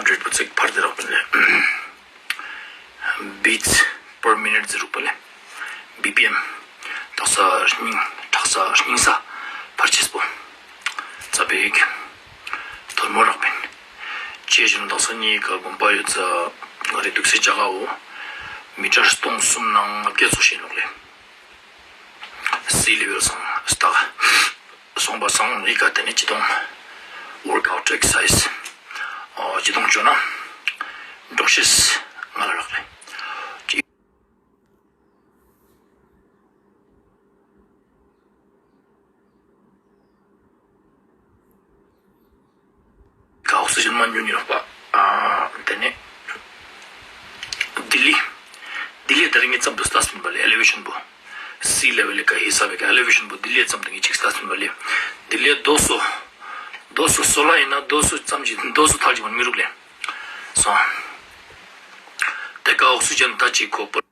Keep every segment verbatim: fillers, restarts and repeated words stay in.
རེད་པོ་ཚིག་ཕར་དེ་རག་པ་ལེ། Beats per minute ཟེར་རུག་པ་ལེ། བི་པི་ཨེམ། ཏག་ས་སྙིང་ཏག་ས་སྙིང་ས་ཕར་ཆེས་པོ། ཙ་པིག་ཐོར་མོ་རག་པིན། ཅེས་བཞིན་ཏག་ས་གཉིས་ཀ་དགོན་པ་ཡོད་ས་ང་རེ་འདུག་སའི་ཇ་གའོ། མི་ཊར་སྟོང་གསུམ་ནང་ལྔ་བརྒྱ་ཙོགས་ཤིག་ནོག་ལེ། སི་ལེ་ཝེལ་སང་སྟག་སོང་པ་སང་ཨི་ཀ་དེ་ནི་ཅི་དོང་ཝོརཀ་ཨའུཊ་ཨེག་སར་སའིཛ་ཨོ་ཅི་དོང་ཅོ་ན་འགྲོགས་ཤེས་ང་ལ་རག་ལེ། ཀ་ཨོག་སི་ཇན་མ་ཉུང་ཉུང་རག་པ། ཨ་དེ་ནས་ལྡི་ལི། ལྡི་ལི་དེ་རིང་ངའི་ཙམ་དུ་ལྟ་སྤིན་པ་ལེ། ཨེ་ལེ་ཝེ་ཤན་པོ། སི་ལེ་ཝེལ་ལི་ཀ་ཧི་སབ་བེ་ཀ་ཨེ་ལེ་ཝེ་ཤན་པོ་ལྡི་ལི་ཙམ་དུ་ངའི་ཅིག་ལྟ་སྤིན་པ་ལེ། ལྡི་ལི་རྡོ་སོ། རྡོ་སོ་སོ་ལ་ཡིན་ན་རྡོ་སོ་ཙམ་ཅིག་རྡོ་སོ་ཐལ་ཅིག་མ་མི་རུག་ལེ། སོང་། དེ་ཀ་ཨོག་སི་ཇན་ད་ཅིག་ཁོ་པོ།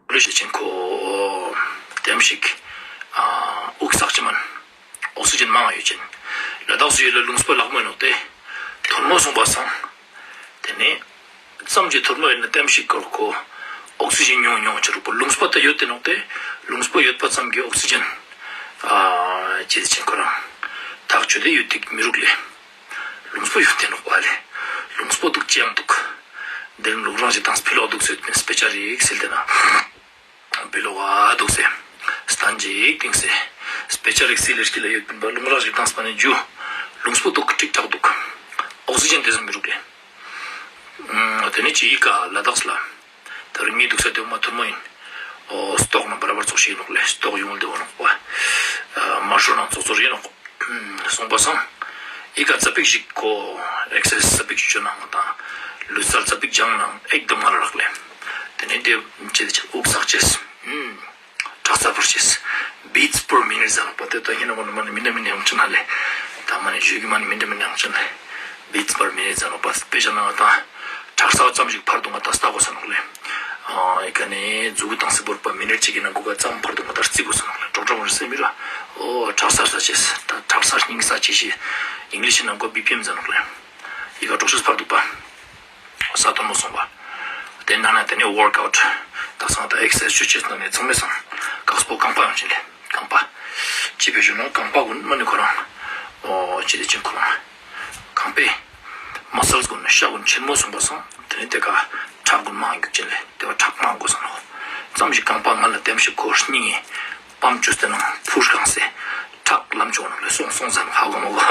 ལུས་ཤེས་ཅན་ཁོ་དེམ་ཞིག་ཨ་དབུགས་བསགས་ཅི་མན། ཨོག་སི་ཇན་མང་ཡོད་ཅན། ལ་དྭགས་སུ་ཡོད་ལ་ལུང་སྤོ་ལག་མོ་ནོག་སྟེ། ཐོར་མོ་སོང་པ་སང་། དེ་ནས་ཙམ་གྱི་ཐོར་མོ་ཡོད་ན་དེམ་ཞིག་ཁོ་ཁོ་ཨོག་སི་ཇན་ཉུང་ཉུང་ཆ་རུག་པོ། ལུང་སྤོ་ད་ཡོད་དེ་ནོག་སྟེ། ལུང་སྤོ་ཡོད་པ་ཙམ་གྱི་ཨོག་སི་ཇན་ཨ་ཅི་ཅན་ཁོ་རང་ཐག་ཆོད་དེ་ཡོད་དེ་མི་རུག་ལེ། ལུང་སྤོ་ཡོད་དེ་ནོག་པ་ལེ། ལུང་སྤོ་འདུག་ཅི་ཡང་འདུག་དེ་རིང་ལུག་རང་ཞིག་དང་སྤི་ལོག་འདུག་ཟེར་ཏེ་སྤེ་ཆ་རིག་སིལ་ཏེ་ན། སྤི་ལོག་ག་འདུག་ཟེར། སྟན་ཅིག་ཏིང་ཟེར། སྤེ་ཆ་རིག་སིལ་ལེ་སྐྱིད་ལ་ཡོད་པིན་པ་ལུང་རང་ཞིག་དང་སྤ་ནི་ཇུ། ལུང་སྤོ་འདུག་ཀྲིག་ཀྲག་འདུག་ཨོག་སི་ཇན་དེ་ཙམ་མི་རུག་ལེ། ཨ་དེ་ནས་ཅི་ཡི་ཀ་ལ་དྭགས་ལ། ད་རུང་ངའི་འདུག་ས་དེ་མ་ཐུར་མོ་ཡིན། ཨོ་སྟོག་ན་བར་བར་ཙོགས་ཤིག་ཡིན་ནོག་ལེ། སྟོག་ཡོང་ལ་དེ་བ་ནོག་པ། མ་ཧྲོ་ན་ཙོག་ཙོག་ཡིན་ནོག་སོང་པ་སང་། ཨི་ཀ་ཙ་པིག་ཞིག་ཁོ་ཨེག་སར་སའིཛ་ཙ་པིག་ཞིག་ཅོ་ན་ང་དང་། ལུས་རྩལ་ཙ་པིག་སྦྱང་ན་ཨེག་དམ་ང་ལ་རག་ལེ། དེ་ནས་དེ་ཅི་དེ་ཅི་དབུགས་བསགས་ཅེས། ཁྲག་རྩ་འཕར་ཅེས། Beats per minute ཟེར་ནོག་པ་དེ་ད་ཡིན་ན་མ་ནི་མ་ནི་མི་འདྲ་མི་འདྲ་ཡང་ཅི་ན་ལེ། ད་མ་ནི་ཞུ་གི་མ་ནི་མི་འདྲ་མི་འདྲ་ཡང་ཅི་ན་ལེ། Beats per minute ཟེར་ནོག་པ་དཔེ་ཆ་ནང་ད། ཁྲག་རྩ་ཙམ་ཞིག་འཕར་འདུག་ང་ད་ལྟ་གོ་ས་ནོག་ལེ། ཨ་ཨི་ཀ་ནས་མཛུ་གུ་དང་སི་བོར་པ་མི་ནིཊ་གཅིག་གི་ནང་གོ་ཀ་ཙམ་འཕར་འདུག་ང་ད་རྩི་གོ་ས་ནོག་ལེ། ཀྲོག་ཀྲོག་མ་རེ་སེ་མི་ར། ཨོ་ཁྲག་རྩ་ས་ཅེས་ད་ཁྲག་རྩ་སྙིང་ས་ཅེས་ཤིག་ཨིང་ལིཤ་ནང་གོ་བི་པི་ཨེམ་ཟེར་ནོག་ལེ། ཨི་ཀ་ཀྲོག་ཤེས་འཕར་འདུག་པ། ས་ཐོར་མོ་སོང་པ། དེ་ནང་ན་དེ་ནས་ཝོརཀ་ཨའུཊ། ད་སང་ད་ཨེག་སར་སའིཛ་ཅོ་ཅེས་ནང་ནས་ཚང་མའི་སང་། ཀག་སྤོ་རྐང་པ་ཡོང་ཅེས་ལེ། རྐང་པ། ཅི་ཕི་ཞུ་ན་རྐང་པ་གུན་མ་ནི་ཁོ་རང་། ཨོ་ཅི་དེ་ཅན་ཁོ་རང་། རྐང་པའི་མ་སལ་གུན་ཤ་གུན་ཆེན་མོ་སོང་པ་སང་། དེ་ནས་དེ་ཀ་ཁྲག་གུན་མང་རྒྱུག་ཅེས་ལེ། དེ་བ་ཁྲག་མང་དགོས་ས་ནོག་ཙམ་ཞིག་རྐང་པ་ང་ལ་དེམ་ཞིག་ཁོ་སྙིང་ངི་པམ་ཅོས་ཏེ་ནང་ཕུ་རྐང་སེ་ཁྲག་ལམ་ཅོ་ནོག་ལེ། སོང་སོང་ཟེར་ནོག་ཧ་གོ་མ་གོ།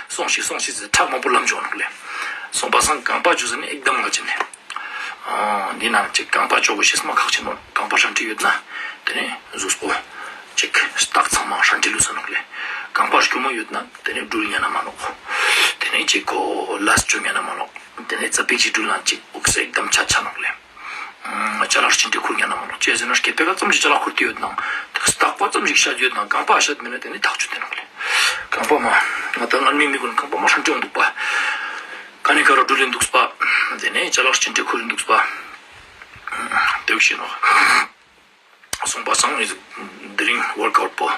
སོང་ཞིག་སོང་ཞིག་ཟེར་ཁྲག་མང་པོ་ལམ་ཅོ་ནོག་ལེ། སོང་པ་སང་རྐང་པ་ཅོས་ཟེར་ནི་ཨེག་དམ་ང་ཅེས་ལེ། འདི་ནང་ཅིག་རྐང་པ་ཅོ་དགོས་ཤེས་མ་ཁག་ཆེན་མོ། རྐང་པ་ཧྲན་ཏེ་ཡོད་ན་དེ་ནས་གཟུགས་པོ་ཅིག་སྟག་ཚང་མ་ཧྲན་ཏེ་ལུས་ས་ནོག་ལེ། རྐང་པ་སྐྱོ་མོ་ཡོད་ན་དེ་ནས་འགྲུལ་ཉན་ན་མ་ནོག་དེ་ནས་ཅིག་གོ་ལས་ཅོ་ཉན་ན་མ་ནོག་དེ་ནས་ཙ་པིག་ཅིག་འགྲུལ་ན་ཅིག་དབུགས་སེ་ཨེག་དམ་ཆ་ཆ་ནོག་ལེ། ཅ་ལག་ཧྲན་ཏེ་ཁུར་ཉན་ན་མ་ནོག་ཅི་ཟེར་ན་སྐེད་པའི་ཀ་ཙམ་ཞིག་ཅ་ལག་ཁུར་ཏེ་ཡོད་ན་སྟག་པ་ཙམ་ཞིག་ཤད་ཡོད་ན་རྐང་པ་ཤད་མེད་ན་དེ་ནས་ཐག་ཆོད་དེ་ནོག་ལེ། རྐང་པ་མ་ང་ད་ངར་མི་མི་གུན་རྐང་པ་མ་ཧྲན་ཏེ་འདུག་པ། ཀ་ནེ་ཀ་རུ་འགྲུལ་ལེན་འདུག་པ། དེ་ནས་ཅ་ལག་ཅི་འདྲ་ཁུར་འདུག་པ། དེ་བཞིན་ནོ། སོང་པ་སང་ཨིན་དེ་རིང་ཝོརཀ་ཨའུཊ་པོ་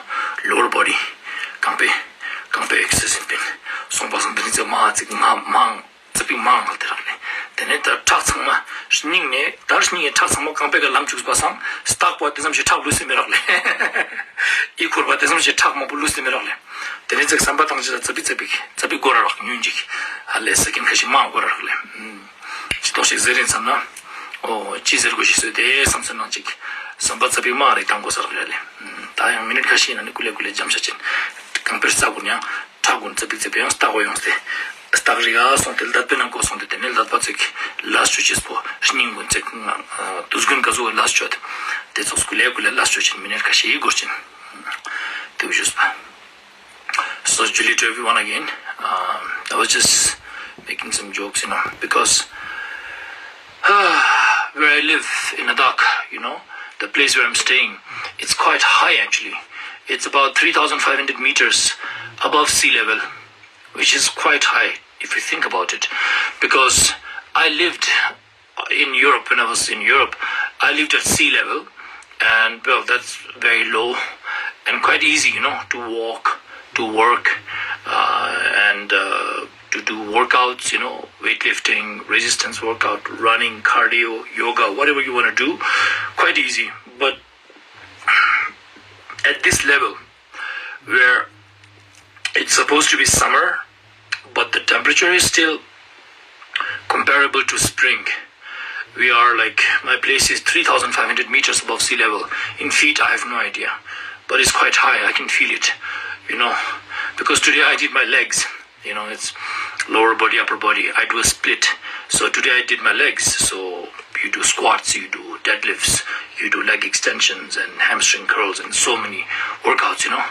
ལོ་ཝར་བོ་ཌི་རྐང་པའི་རྐང་པའི་ཨེག་སར་སའིཛ་ཨིན་པིན། སོང་པ་སང་དེ་རིང་ཙེ་མ་ཙིག་ང་མང་ཙེ་པིག་མང་ང་དེ་རག་ལེ། དེ་ནས་ད་ཁྲག་ཚང་མ་སྙིང་ནས་ད་སྙིང་ནས་ཁྲག་ཚང་མ་རྐང་པའི་ཀ་ལམ་བཅུག་པ་སང་སྟག་པོ་དེ་ཙམ་ཞིག་ཁྲག་ལུས་སེ་མི་རག་ལེ། ཨི་ཁུར་པ་དེ་ཙམ་ཞིག་ཁྲག་མང་པོ་ལུས་སེ་མི་རག་ལེ། དེ་ནས་ཙིག་བསམ་པ་བཏང་ཅི་ད་ཙ་པིག་ཙ་པིག་ཙ་པིག་འགོར་ར་རག་ཉུང་ཅིག་ཧ་ལས་སེ་ཀེན་ཁ་ཤས་མང་འགོར་ར་རག་ལེ། ཅི་ཏོག་ཞིག་ཟེར་རིན་བསམ་ན། ཨོ་ཅི་ཟེར་དགོས་ཤིག་སོ་དེ་བསམ་སེ་ནང་ཅིག་བསམ་པ་ཙ་པིག་མང་རེ་བཏང་དགོས་ས་རག་ལེ། ད་ཡང་མི་ནིཊ་ཁ་ཤས་ཡིན་ན་ནི་ཀུ་ལེ་ཀུ་ལེ་འཇམ་ཤ་ཅན། རྐང་པའི་རྩ་གུན་ཡང་ཁྲག་གུན་ཙ་པིག་ཙ་པིག་ཡང་སྟག་པོ་ཡོངས་ཏེ། སྟག་རི་ག་སོང་སྟེ་ལྡད་པའི་ནང་གོ་སོང་སྟེ་དེ་ནས་ལྡད་པ་ཙིག་ལས་ཅོ་ཅེས་པོ་སྙིང་གུན་ཙིག་དུས་གུན་ག་ཟུག་ལས་ཅོ་སྟེ། དེ་ཙོགས་ཀུ་ལེ་ཀུ་ལེ་ལས་ཅོ་ཅེན་མི་ནིཊ་ཁ་ཤས་འགོར་ཅེན། དེ་བཞུགས་པ། So, Julie, to everyone again, um, I was just making some jokes, you know, because where I live in Ladakh, you know, the place where I'm staying, it's quite high actually. It's about three thousand five hundred meters above sea level, which is quite high if you think about it. Because I lived in Europe, when I was in Europe, I lived at sea level, and well, that's very low and quite easy, you know, to walk, to work, uh, and uh, to do workouts, you know, weightlifting, resistance workout, running, cardio, yoga, whatever you want to do, quite easy. But at this level, where it's supposed to be summer, but the temperature is still comparable to spring. We are like, my place is three thousand five hundred meters above sea level. In feet, I have no idea. But it's quite high, I can feel it, you know. Because today I did my legs, you know, it's lower body, upper body. I do a split. So today I did my legs. So you do squats, you do deadlifts, you do leg extensions and hamstring curls and so many workouts, you know,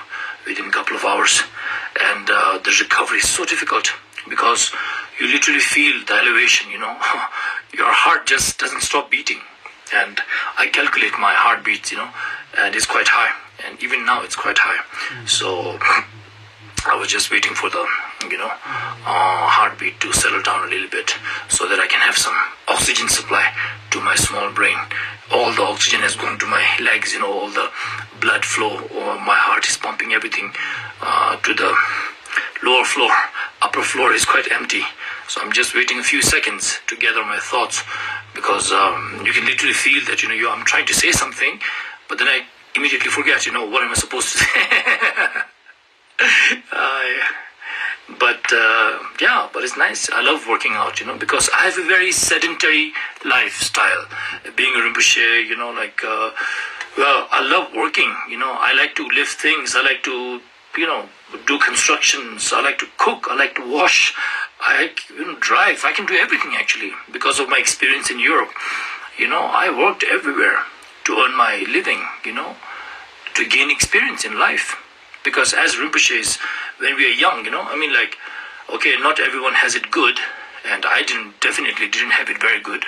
within a couple of hours. And uh, the recovery is so difficult because you literally feel the elevation, you know. Your heart just doesn't stop beating. And I calculate my heartbeats, you know, and it's quite high. And even now, it's quite high. So I was just waiting for the, you know, uh, heartbeat to settle down a little bit so that I can have some oxygen supply to my small brain. All the oxygen has gone to my legs, you know, all the blood flow, or my heart is pumping everything uh, to the lower floor. Upper floor is quite empty. So I'm just waiting a few seconds to gather my thoughts because um, you can literally feel that, you know, you, I'm trying to say something, but then I immediately forget, you know, what am I supposed to say? uh, but uh, yeah, but it's nice. I love working out, you know, because I have a very sedentary lifestyle. Being a Rinpoche, you know, like, uh, well, I love working, you know, I like to lift things, I like to, you know, do constructions, I like to cook, I like to wash, I like, you know, drive. I can do everything actually because of my experience in Europe. You know, I worked everywhere to earn my living, you know, to gain experience in life. Because as Rinpoches, when we are young, you know, I mean, like, okay, not everyone has it good, and I didn't, definitely didn't have it very good.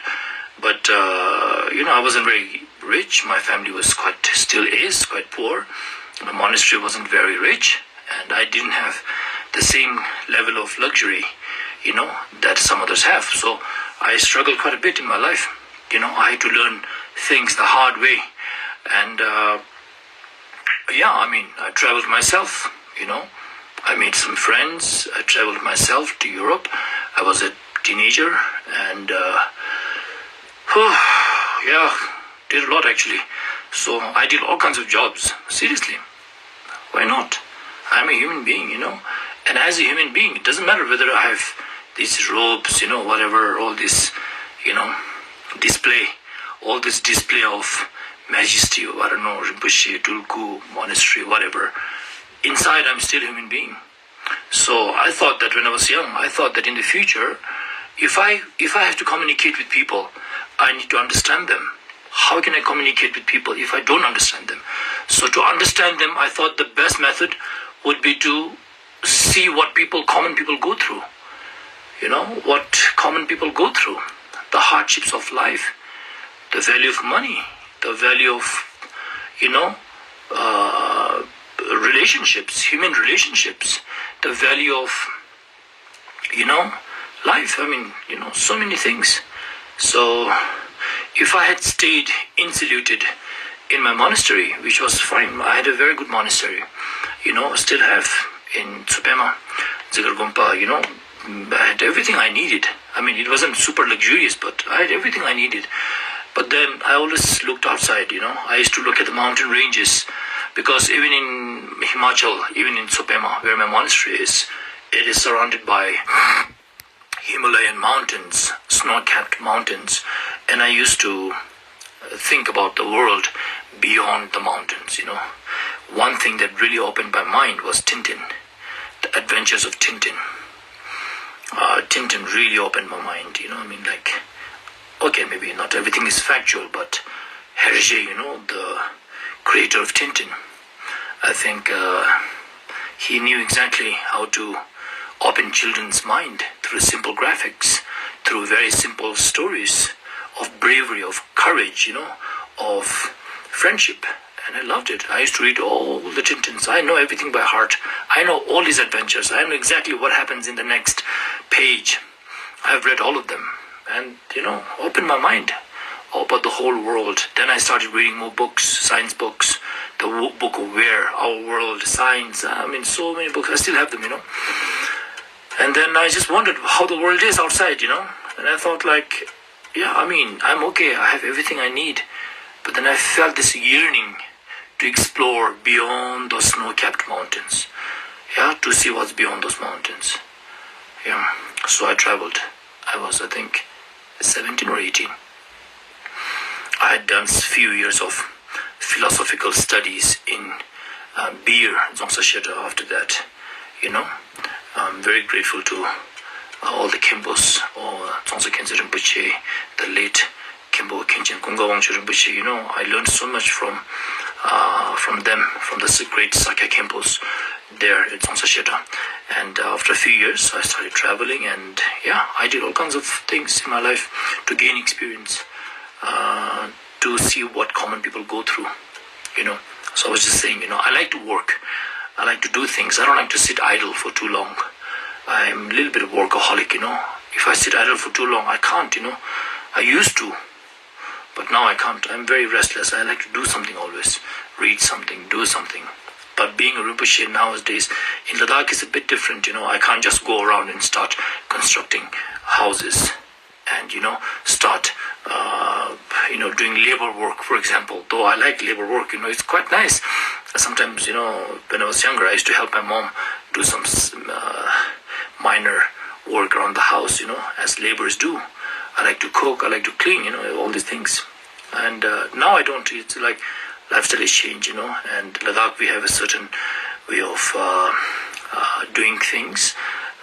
But, uh, you know, I wasn't very rich. My family was quite, still is, quite poor. My monastery wasn't very rich, and I didn't have the same level of luxury, you know, that some others have. So I struggled quite a bit in my life. You know, I had to learn things the hard way. And uh, yeah, I mean, I traveled myself, you know. I made some friends. I traveled myself to Europe. I was a teenager and, uh, yeah, did a lot actually. So I did all kinds of jobs, seriously. Why not? I'm a human being, you know. And as a human being, it doesn't matter whether I have these robes, you know, whatever, all this, you know, display, all this display of majesty, I don't know, Rinpoche, Tulku, monastery, whatever. Inside, I'm still a human being. So I thought that when I was young, I thought that in the future, if I if I have to communicate with people, I need to understand them. How can I communicate with people if I don't understand them? So to understand them, I thought the best method would be to see what people, common people go through. You know, what common people go through, the hardships of life, the value of money, the value of, you know, uh, relationships, human relationships, the value of, you know, life. I mean, you know, so many things. So, if I had stayed insulated in my monastery, which was fine, I had a very good monastery, you know, still have in Tsupema, Zigar Gompa, you know, I had everything I needed. I mean, it wasn't super luxurious, but I had everything I needed. But then I always looked outside, you know. I used to look at the mountain ranges because even in Himachal, even in Tsupema, where my monastery is, it is surrounded by Himalayan mountains, snow capped mountains. And I used to think about the world beyond the mountains, you know. One thing that really opened my mind was Tintin, the adventures of Tintin. Uh, Tintin really opened my mind, you know. I mean, like, okay, maybe not everything is factual, but Hergé, you know, the creator of Tintin, I think uh, he knew exactly how to open children's mind through simple graphics, through very simple stories of bravery, of courage, you know, of friendship. And I loved it. I used to read all the Tintins. I know everything by heart. I know all his adventures. I know exactly what happens in the next page. I've read all of them. And, you know, opened my mind about the whole world. Then I started reading more books, science books, the Book of Where, Our World, Science. I mean, so many books. I still have them, you know. And then I just wondered how the world is outside, you know? And I thought, like, yeah, I mean, I'm okay, I have everything I need. But then I felt this yearning to explore beyond those snow capped mountains. Yeah, to see what's beyond those mountains. Yeah, so I traveled. I was, I think, seventeen or eighteen. I had done s- few years of philosophical studies in uh, Bier, Dzongsa Shedra after that. You know, I'm very grateful to uh, all the Khenpos, or Dzongsa Khyentse Rinpoche, the late Khenpo Khenchen Kongka Wangchuk Rinpoche. You know, I learned so much from uh, from them, from the s- great Sakya Khenpos there at Dzongsa Shedra. And uh, after a few years, I started traveling, and yeah, I did all kinds of things in my life to gain experience, uh, to see what common people go through, you know. So I was just saying, you know, I like to work, I like to do things, I don't like to sit idle for too long. I'm a little bit of workaholic, you know. If I sit idle for too long, I can't, you know. I used to, but now I can't. I'm very restless. I like to do something always. Read something, do something. But being a Rinpoche nowadays in Ladakh is a bit different, you know. I can't just go around and start constructing houses and, you know, start, uh, you know, doing labor work, for example. Though I like labor work, you know, it's quite nice. Sometimes, you know, when I was younger, I used to help my mom do some s- uh, minor work around the house, you know, as laborers do. I like to cook, I like to clean, you know, all these things. And uh, now I don't. It's like lifestyle is changed, you know, and Ladakh, we have a certain way of uh, uh, doing things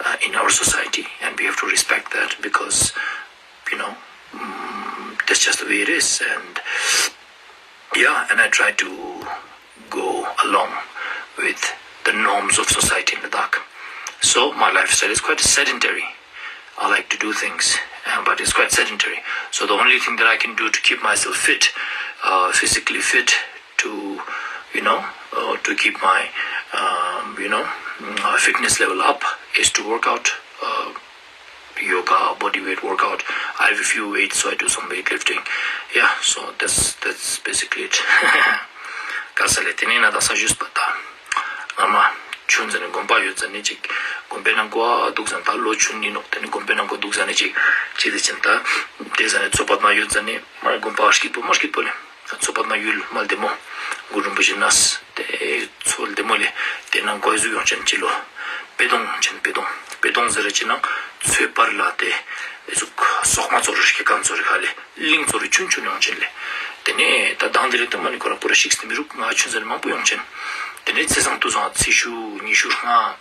uh, in our society, and we have to respect that because, you know, mm, that's just the way it is. And yeah, and I try to go along with the norms of society in Ladakh. So my lifestyle is quite sedentary. I like to do things, uh, but it's quite sedentary. So the only thing that I can do to keep myself fit, uh, physically fit, to, you know, uh, to keep my, um, you know, mm, uh, fitness level up is to work out, uh, yoga, body weight workout. I have a few weights, so I do some weightlifting. Yeah, so that's that's basically it. ཀ་ས་ལེ། དེ་ནས་ན་ད་ས་ཞུས་པ་ད། ང་མ་ཆུན་ཟ་ནེ་དགོན་པ་ཡོད་ཟ་ནེ་ཅིག་དགོན་པའི་ནང་ཀོ་འདུག་ཟ་ནེ་ད་ལོ་ཆུན་ནི་ནོག་དེ་ནེ་དགོན་པའི་ནང་ཀོ་འདུག་ཟ་ནེ་ཅིག་ཅི་དེ་ཅན་ད་དེ་ཟ་ནེ་ཚོ་པ་མ་ཡོད་ཟ་ནེ་མ་དགོན་པ་སྐྱིད་པོ་མ་སྐྱིད་པོ་ལེ། ཚོ་པ་མ་ཡུལ་མ་ལྡེ་མོ། གུ་རུ་རིན་པོ་ཆེ་ནས་དེ་ཚོ་ལྡེ་མོ་ལེ། དེ་ནང་ཀོ་ཟུག་ཡོང་ཅན་ཅི་ལོ། པེ་དོང་ཡོང་ཅན་པེ་དོང་། པེ་དོང་ཟེར་རེ་ཅི་ནང་ཚོའི་པར་ལ་དེ་ཟུག་སོག་མ་ཚོ་རུ་ཤི་ཁན་ཚོ་རི་ཁ་ལེ། གླིང་ཚོ་རུ་ཆུན་ཆུན་ཡོང་ཅན་ལེ། དེ་ནས་ད་དང་དེ་རེ་དུ་མ་ནི་ཁོ་ར་པུ་ར་ཤིགས་ཏེ་མི་རུག་ང་ཆུན་ཟ་ནེ་མང་པོ་ཡོང་ཅན། དེ་ནས་ཚེས་བཟང་དུས་བཟང་ཚེས་བཅུ་ཉི་ཤུ་ལྔ།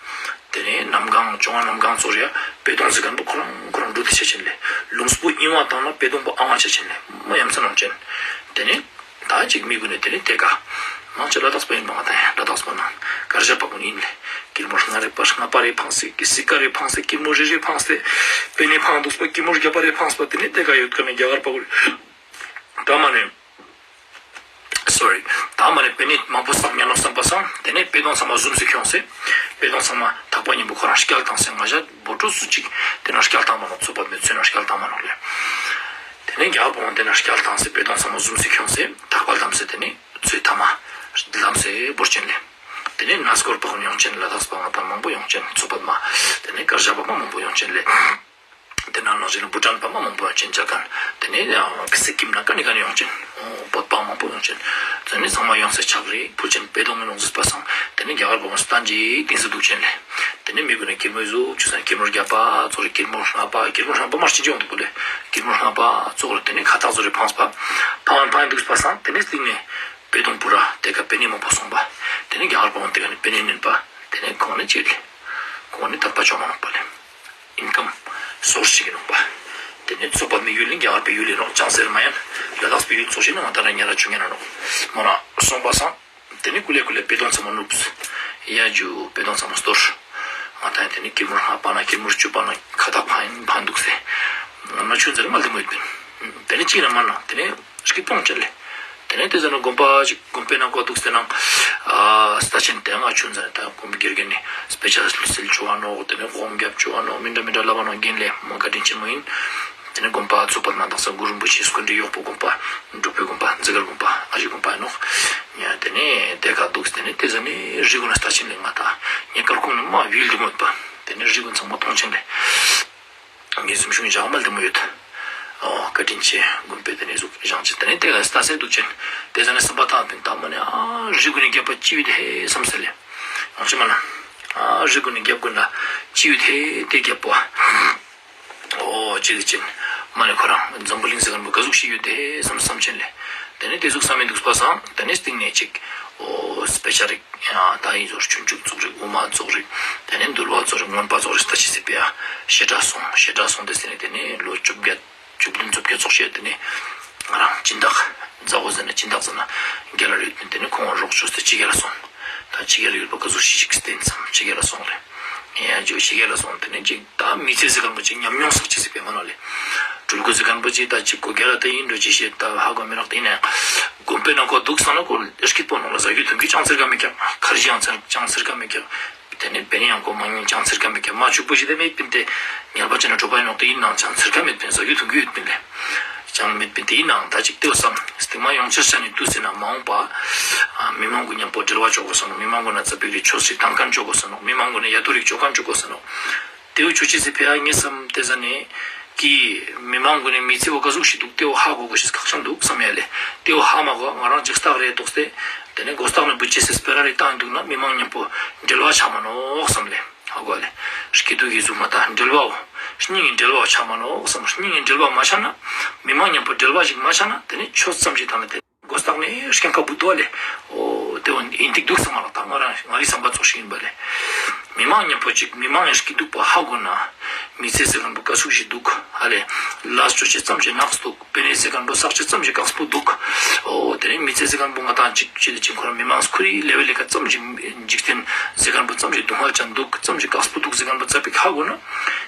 དེ་ནས་གནམ་གང་བཅོ་ལྔ་གནམ་གང་ཚོ་རུ་ཡ་པེ་དོང་ཟེར་ཁན་པོ་ཁོ་རང་ཁོ་རང་འགྲོ་དེ་ཆ་ཅན་ལེ། ལུངས་པོ་ཨིན་བ་དང་ན་པེ་དོང་པོ་ཨང་བ་ཆ་ཅན་ལེ། མ་ཡ་མཚན་ཡོང་ཅན། དེ་ནས་ད་ཅིག་མི་གུན་ནི་དེ་ནས་དེ་ཀ་མང་ཆེ་ལ་དྭགས་པ་ཨིན་པ་ང་ད་ཡ་ལ་དྭགས་པ་ནང་གར་ཞབས་པ་གུན་ཨིན་ལེ། སྐྱིལ་མོ་ལྔ་རེ་པ་ལྔ་པ་རེ་འཕངས་སེ་སི་ཀ་རེ་འཕངས་སེ་སྐྱིལ་མོ་རེ་རེ་འཕངས་སེ་པེ་ནེ་འཕངས་འདུག་པ་སྐྱིལ་མོ་བརྒྱ་པ་རེ་འཕངས་པ་དེ་ནས་དེ་ཀ་ཡོད་ཁན་ནི་རྒྱ་གར་པ་གུན་ད་མ་ནེ། སོ་རི། ད་མ་ནེ་པེ་ནེ་མང་པོ་སང་ཉན་ནོག་སམ་པ་སང་དེ་ནས་པེ་དོང་ཚང་མ་ཟུམ་སེ་ཁྱོངས་སེ། པེ་དོང་ཚང་མ་ཐག་པ་ཉེ་པོ་ཁོ་རང་སྐྱལ་བཏང་སེ་ང་ཞ་བོ་ཀྲོ་སུ་ཅིག་དེ་ན་སྐྱལ་བཏང་མ་ནོག་ཚོ་པ་མེ་ཚོ་ན་སྐྱལ་བཏང་མ་ནོག་ལེ། དེ་ནས་རྒྱ་གར་པ་གུན་དེ་ན་སྐྱལ་བཏང་སེ་པེ་དོང་ཚང་མ་ཟུམ་སེ་ཁྱོངས་སེ་ཐག་པ་ལྡམ་སེ་དེ་ནས་ཚོའི་ཐ་མ་ལྡམ་སེ་བོར་ཅན་ལེ། དེ་ནས་ན་སྐོར་པ་གུན་ཡོང་ཅན་ལ་དྭགས་པ་ང་ད་མང་པོ་ཡོང་ཅན་ཚོ་པ་མ། དེ་ནས་གར་ཞབས་པ་མ་མང་པོ་ཡོང་ཅན་ལེ། དེ་ནང་ནང་བཞིན་བུ་ཊན་པ་མ་མང་པོ་ཡོང་ཅན་ཇར་ཁན། དེ་ནས་ཡང་སི་ཀིམ་ནང་ཀ་ནེ་ཀ་ནེ་ཡོང་ཅན། བོད་པ་མང་པོ་ཡོང་ཅན། དེ་ནས་ཚང་མ་ཡོང་སེ་ཆབ་རེ་ཕུལ་ཅན་པེ་དོང་ངི་ནོག་ཟེར་པ་སང་དེ་ནས་རྒྱ་གར་པ་གུན་སྟན་ཅིག་ཏིང་སེ་འདུག་ཅན་ལེ། དེ་ནས་མི་གུན་ནི་སྐྱིལ་མོ་ཟུག་ཆུ་སང་སྐྱིལ་མོ་བརྒྱ་པ་ཚོ་རེ་སྐྱིལ་མོ་ལྔ་པ་སྐྱིལ་མོ་ལྔ་པ་མ་ཅི་ཅི་ཡོང་འདུག་པོ་ལེ། སྐྱིལ་མོ་ལྔ་པ་ཚོ་རེ་དེ་ནས་ཁ་ཐག་ཚོ་རེ་འཕངས་པ། འཕངས་འཕངས་འདུག་པ་སང་དེ་ནས་སྟིང་ནས་པེ་དོང་པུ་ར་དེ་ཀ་པེ་ནེ་མང་པོ་སོང་པ། དེ་ནས་རྒྱ་གར་པ་གུན་དེ་ཀ་ནས་པེ་ནེ་ནན་པ། དེ་ནས་ཁོང་ནི་ཅི་ལེ། ཁོང་ནི་ཐག་པ་ཅོ་མ་ནོག་པ་ལེ། ཨིན་ཀམ་སོར་ཞིག་གི་ནོག་པ། དེ་ནས་ཚོ་པ་མི་ཡུལ་ལི་རྒྱ་གར་པའི་ཡུལ་ལི་ནོག་ཅང་ཟེར་མ་ཡང་ལ་དྭགས་པའི་ཡུལ་ཚོ་ཞིག་ན་ང་ད་ར་ཉ་ར་ཆུ་ཉ་ར་ནོག་མོ་ན་སོང་པ་སང་། དེ་ནས་ཀུ་ལེ་ཀུ་ལེ་པེ་དོང་ཚང་མ་ནུབས། ཡ་ཇུ་པེ་དོང་ཚང་མ་སྟོར། ང་ད་ཡང་དེ་ནས་སྐྱིལ་མོ་ལྔ་པ་ན་སྐྱིལ་མོ་བཅུ་པ་ན་ཁ་ཐག་ཕན་ཕན་འདུག་སེ། ང་ཆུན་ཟེར་མ་ལྡེ་མོ་ཡོད་པིན། དེ་ནས་ཅིག་ན་མ་ན་དེ་ནས་སྐྱིད་པོ་ཡོང་ཅན་ལེ། དེ་ནས་དེ་ཟ་ན་དགོན་པ་ཞིག་དགོན་པའི་ནང་ཀོ་འདུག་སྟེ་ནང་ཨ་ལྟ་ཆེན་དེ་ང་ཆུན་ཟ་ནེ་ད་དགོན་པའི་དགེ་རྒན་ནི་སྤེ་ཆ་སིལ་ཅོ་བ་ནོག་དེ་ནས་སྒོམ་རྒྱབ་ཅོ་བ་ནོག་མི་འདྲ་མི་འདྲ་ལབ་བ་ནོག་རྒན་ལེ་མ་བཀའ་དྲིན་ཆེན་མོ་ཡིན། དེ་ནས་དགོན་པ་ཚོ་པ་ན་དག་ས་གུ་རུ་རིན་པོ་ཆེ་སྐུ་ཕྲེང་གཡོག་པོ་དགོན་པ་འབྲུག་པའི་དགོན་པ་འཛི་སྒར་དགོན་པ་ཨ་ཞེ་དགོན་པ་ཡིན་ནོག་ཡ་དེ་ནས་དེ་ཀ་འདུག་སྟེ་ནས་དེ་ཟ་ནེ་རི་གུན་ལ་ལྟ་ཆེན་ལེ་ང་ད་ངའི་སྐར་ཁུང་ནི་མ་བིལ་དུ་མོད་པ། ཏེ་ནེ་རི་གུན་ཚང་མ་ཐོང་ཅེན་ལེ། ངའི་ཟུམ་ཤུང་ཞག་མ་ལྡེ་མོ་ཡོད། ཨོ་བཀའ་དྲིན་ཆེ། དགོན་པའི་ཏེ་ནེ་ཟུག་ཞང་ཅེན་ཏེ་ནེ་ཏེ་ག་ལྟ་སེ་དུག་ཅེན། ཏེ་ཟ་ནེ་སམ་པ་ཏང་པིན་ཏ་མ་ནེ་ཨ་རི་གུན་ནི་གྱབ་པ་ཅི་ཡོད་ཧེ་སམ་སེ་ལེ། ཡང་ཅི་མ་ན། ཨ་རི་གུན་ནི་གྱབ་གུན་ལ་ཅི་ཡོད་ཧེ་ཏེ་གྱབ་པོ། ཨོ་ཅི་ཟེར་ཅེན། མ་ནེ་ཁོ་རང་འཛམ་བུ་གླིང་ཟེར་ཁན་བོ་ག་ཟུག་ཞིག་ཡོད་ཏེ་སམ་སམ་ཅེན་ལེ། ཏེ་ནེ་ཏེ་ཟུག་སམ་མི་དུག་པ་སང་ཏེ་ནེ་སྟིང་ནེ་ཅིག་ཨོ་དཔེ་ཆ་རིག་ཡང་ཏ་ཨིན་ཟོར་ཆུང་ཆུང་ཙོགས་རིག་དབུ་མ་ཙོགས་རིག་ཏེ་ནེ་འདུལ་བ་ཙོགས་རིག་མངོན་པ་ཙོགས་རིག་ལྟ་ཅེས་སི་ཕི་ཡ་བཤད་གྲྭ་སོང་བཤད་གྲྭ་སོང་ཏེ་སྟིང་ནེ་ཏེ་ནེ་ལོ་བཅོ་བརྒྱད་བཅུ་བདུན་བཅོ་བརྒྱད་ཙོགས་ཤིག་ཏེ་ནེ་ང་རང་སྦྱིན་བདག་མཛའ་བོ་ཟེར་ན་སྦྱིན་བདག་ཟེར་ན་རྒྱལ་ལ་ཡོད་པིན་ཏེ་ནེ་ཁོང་རོགས་ཅོས་ཏེ་ཕྱི་རྒྱལ་ལ་སོང་། ཏ་ཕྱི་རྒྱལ་ལ་ཡོད་པ་ག་ཟུག་ཞིག་ཞིག་སྟན་སམ་ཕྱི་རྒྱལ་ལ་སོང་ལེ། ཡ་ཇོ་ཕྱི་རྒྱལ་ལ་སོང་ཏེ་ནེ་ཅིག་ཏ་མི་ཚེ་ཟེར་ཁན་བོ་ཅིག་ཉམས་མྱོང་བསགས་ཅེས་སི་ཕི་ཡ་མ་ནོག་ལེ། སྤྲུལ་སྐུ་ཟེར་ཁན་བོ་ཅིག་ཏ་ཅིག་གོ་རྒྱལ་ལ་ཏེ་ཨིན་འགྲོ་ཅི་ཤེས་ཏ་ཧ་གོ་མི་རག་ཏེ་ཨིན་ན་ཡང་དགོན་པའི་ནང་ཁོ་དུག་སང་ན་ཁོ་སྐྱིད་པོ་ནོག་ལེ། ཟ་རྒྱུ་འཐུང་རྒྱུ་ཅང་ཚེར་ཀ་མེད་ཀྱག་ཁར་ཇི་ཡང་ཚེར་ཅང་ཚེར་ཀ་མེད་ཀྱག་ཏེ་ནེ་བེ་ནེ་ཡང་ཁོ་མ་ཉུང་ཅང་ཚེར་ཀ་མེད་ཀྱག་མ་ཕྱུག་པོ་ཞིག་ཏེ་མེད་པིན་ཏེ་ཉལ་བ་ཅན་ན་གྲོད་པ་ཨིན་ནོག་ཏེ་ཨིན་ནའང་ཅང་ཚེར་ཀ་མེད་པིན་ཟ་རྒྱུ་འཐུང་རྒྱུ་ཡོད་པིན་ལེ། ཅང་མེད་པིན་ཏེ་ཨིན་ནའང་ཏ་ཅིག་ཏེ་བོ་སམ་སྟིང་མ་ཡོང་ཆེར་ཆ་ནེ་དུག་ཟེར་ན་མ་འོངས་པ་མི་མང་གུན་ཉམ་པོ་འབྲེལ་བ་ཅོ་གོས་ས་ནོག་མི་མང་གུན་ན་ཙ་པིག་རི་ཆོས་ཤིག་ཏང་ཁན་ཅོ་གོས་ས་ནོག་མི་མང་གུན་ན་ཡ་དོ་རིག་ཅོ་ཁན་ཅོ་གོས་ས་ནོག་ཏེ་བོ་ཅོ་ཅེས་སི་ཕི་ཡ་ངས་སམ་ཏེ་ཟ་ནེ་ཀི་མི་མང་གུན་ནི་མི་ཚེ་བོ་ག་ཟུག་ཞིག་དུག་ཏེ་བོ་ཧ་གོ་གོས་ཤེས་ཁག་ཅན་དུག་སམ་ཡ་ལེ། ཏེ་བོ་ཧ་མ་གོ་ང་རང་ཅིག་སྟག་རེ་དོགས་ཏེ་ཏེ་ནེ་གོ་སྟག་ནེ་བུད་ཅེས་སི་སྤེ་ར་རེ་ཏང་དུག་ན་མི་མང་ཉམ་པོ་འབྲེལ་བ་ཆ་མ་ནོག་སམ་ལེ། ཧ་གོ་ལེ། སྐྱིད་སྡུག་གི་ཟུག་མ་ཏ་འབྲེལ་བའོ། སྙིང་གི་འབྲེལ་བ་ཆ་མ་ནོག་སམ། སྙིང་གི་འབྲེལ་བ་མ་ཆ་ན་མི་མང་ཉམ་པོ་འབྲེལ་བ་ཞིག་མ་ཆ་ན་ཏེ་ནེ་ཆོས་ཙམ་ཞིག་ཏང་ན་ཏེ་གོ་སྟག་ནེ་སྐྱང་ཁ་བུད་དོ་ལེ། ཨོ་ཏེ་བོ་ཨིན་ཏིག་དུག་སམ་མ་ལ་ཏ་ང་རང་ངའི་སམ་པ་ཙོགས་ཤིག་ཨིན་པ་ལེ། མི་མང་ཉམ་པོ་ཅིག་མི་མང་ཡང་སྐྱིད་སྡུག་པོ་ཧ་གོ་ན་མི་ཚེ་ཟེར་ཁན་བོ་ག་ཟུག་ཞིག་དུག་ཧ་ལེ། ལས་ཅོ་ཅེས་ཙམ་ཞིག་ནགས་དུག་བེ་ནེ་ཟེར་ཁན་བོ་བསགས་ཅེས་ཙམ་ཞིག་ཀགས་པོ་དུག་ཨོ་ཏེ་ནེ་མི་ཚེ་ཟེར་ཁན་བོ་ང་ཏང་ཅིག་ཅི་ཏེ་ཅིག་ཁོ་རང་མི་མང་ཁོ་རི་ལེ་ཝེལ་ལེ་ཀ་ཙམ་ཞིག་འཇིག་རྟེན་ཟེར་ཁན་བོ་ཙམ་ཞིག་སྡུག་བསྔལ་ཅན་དུག་ཙམ་ཞིག་ཀགས་པོ་དུག་ཟེར་ཁན་བོ་ཙ་པིག་ཧ་གོ་ན་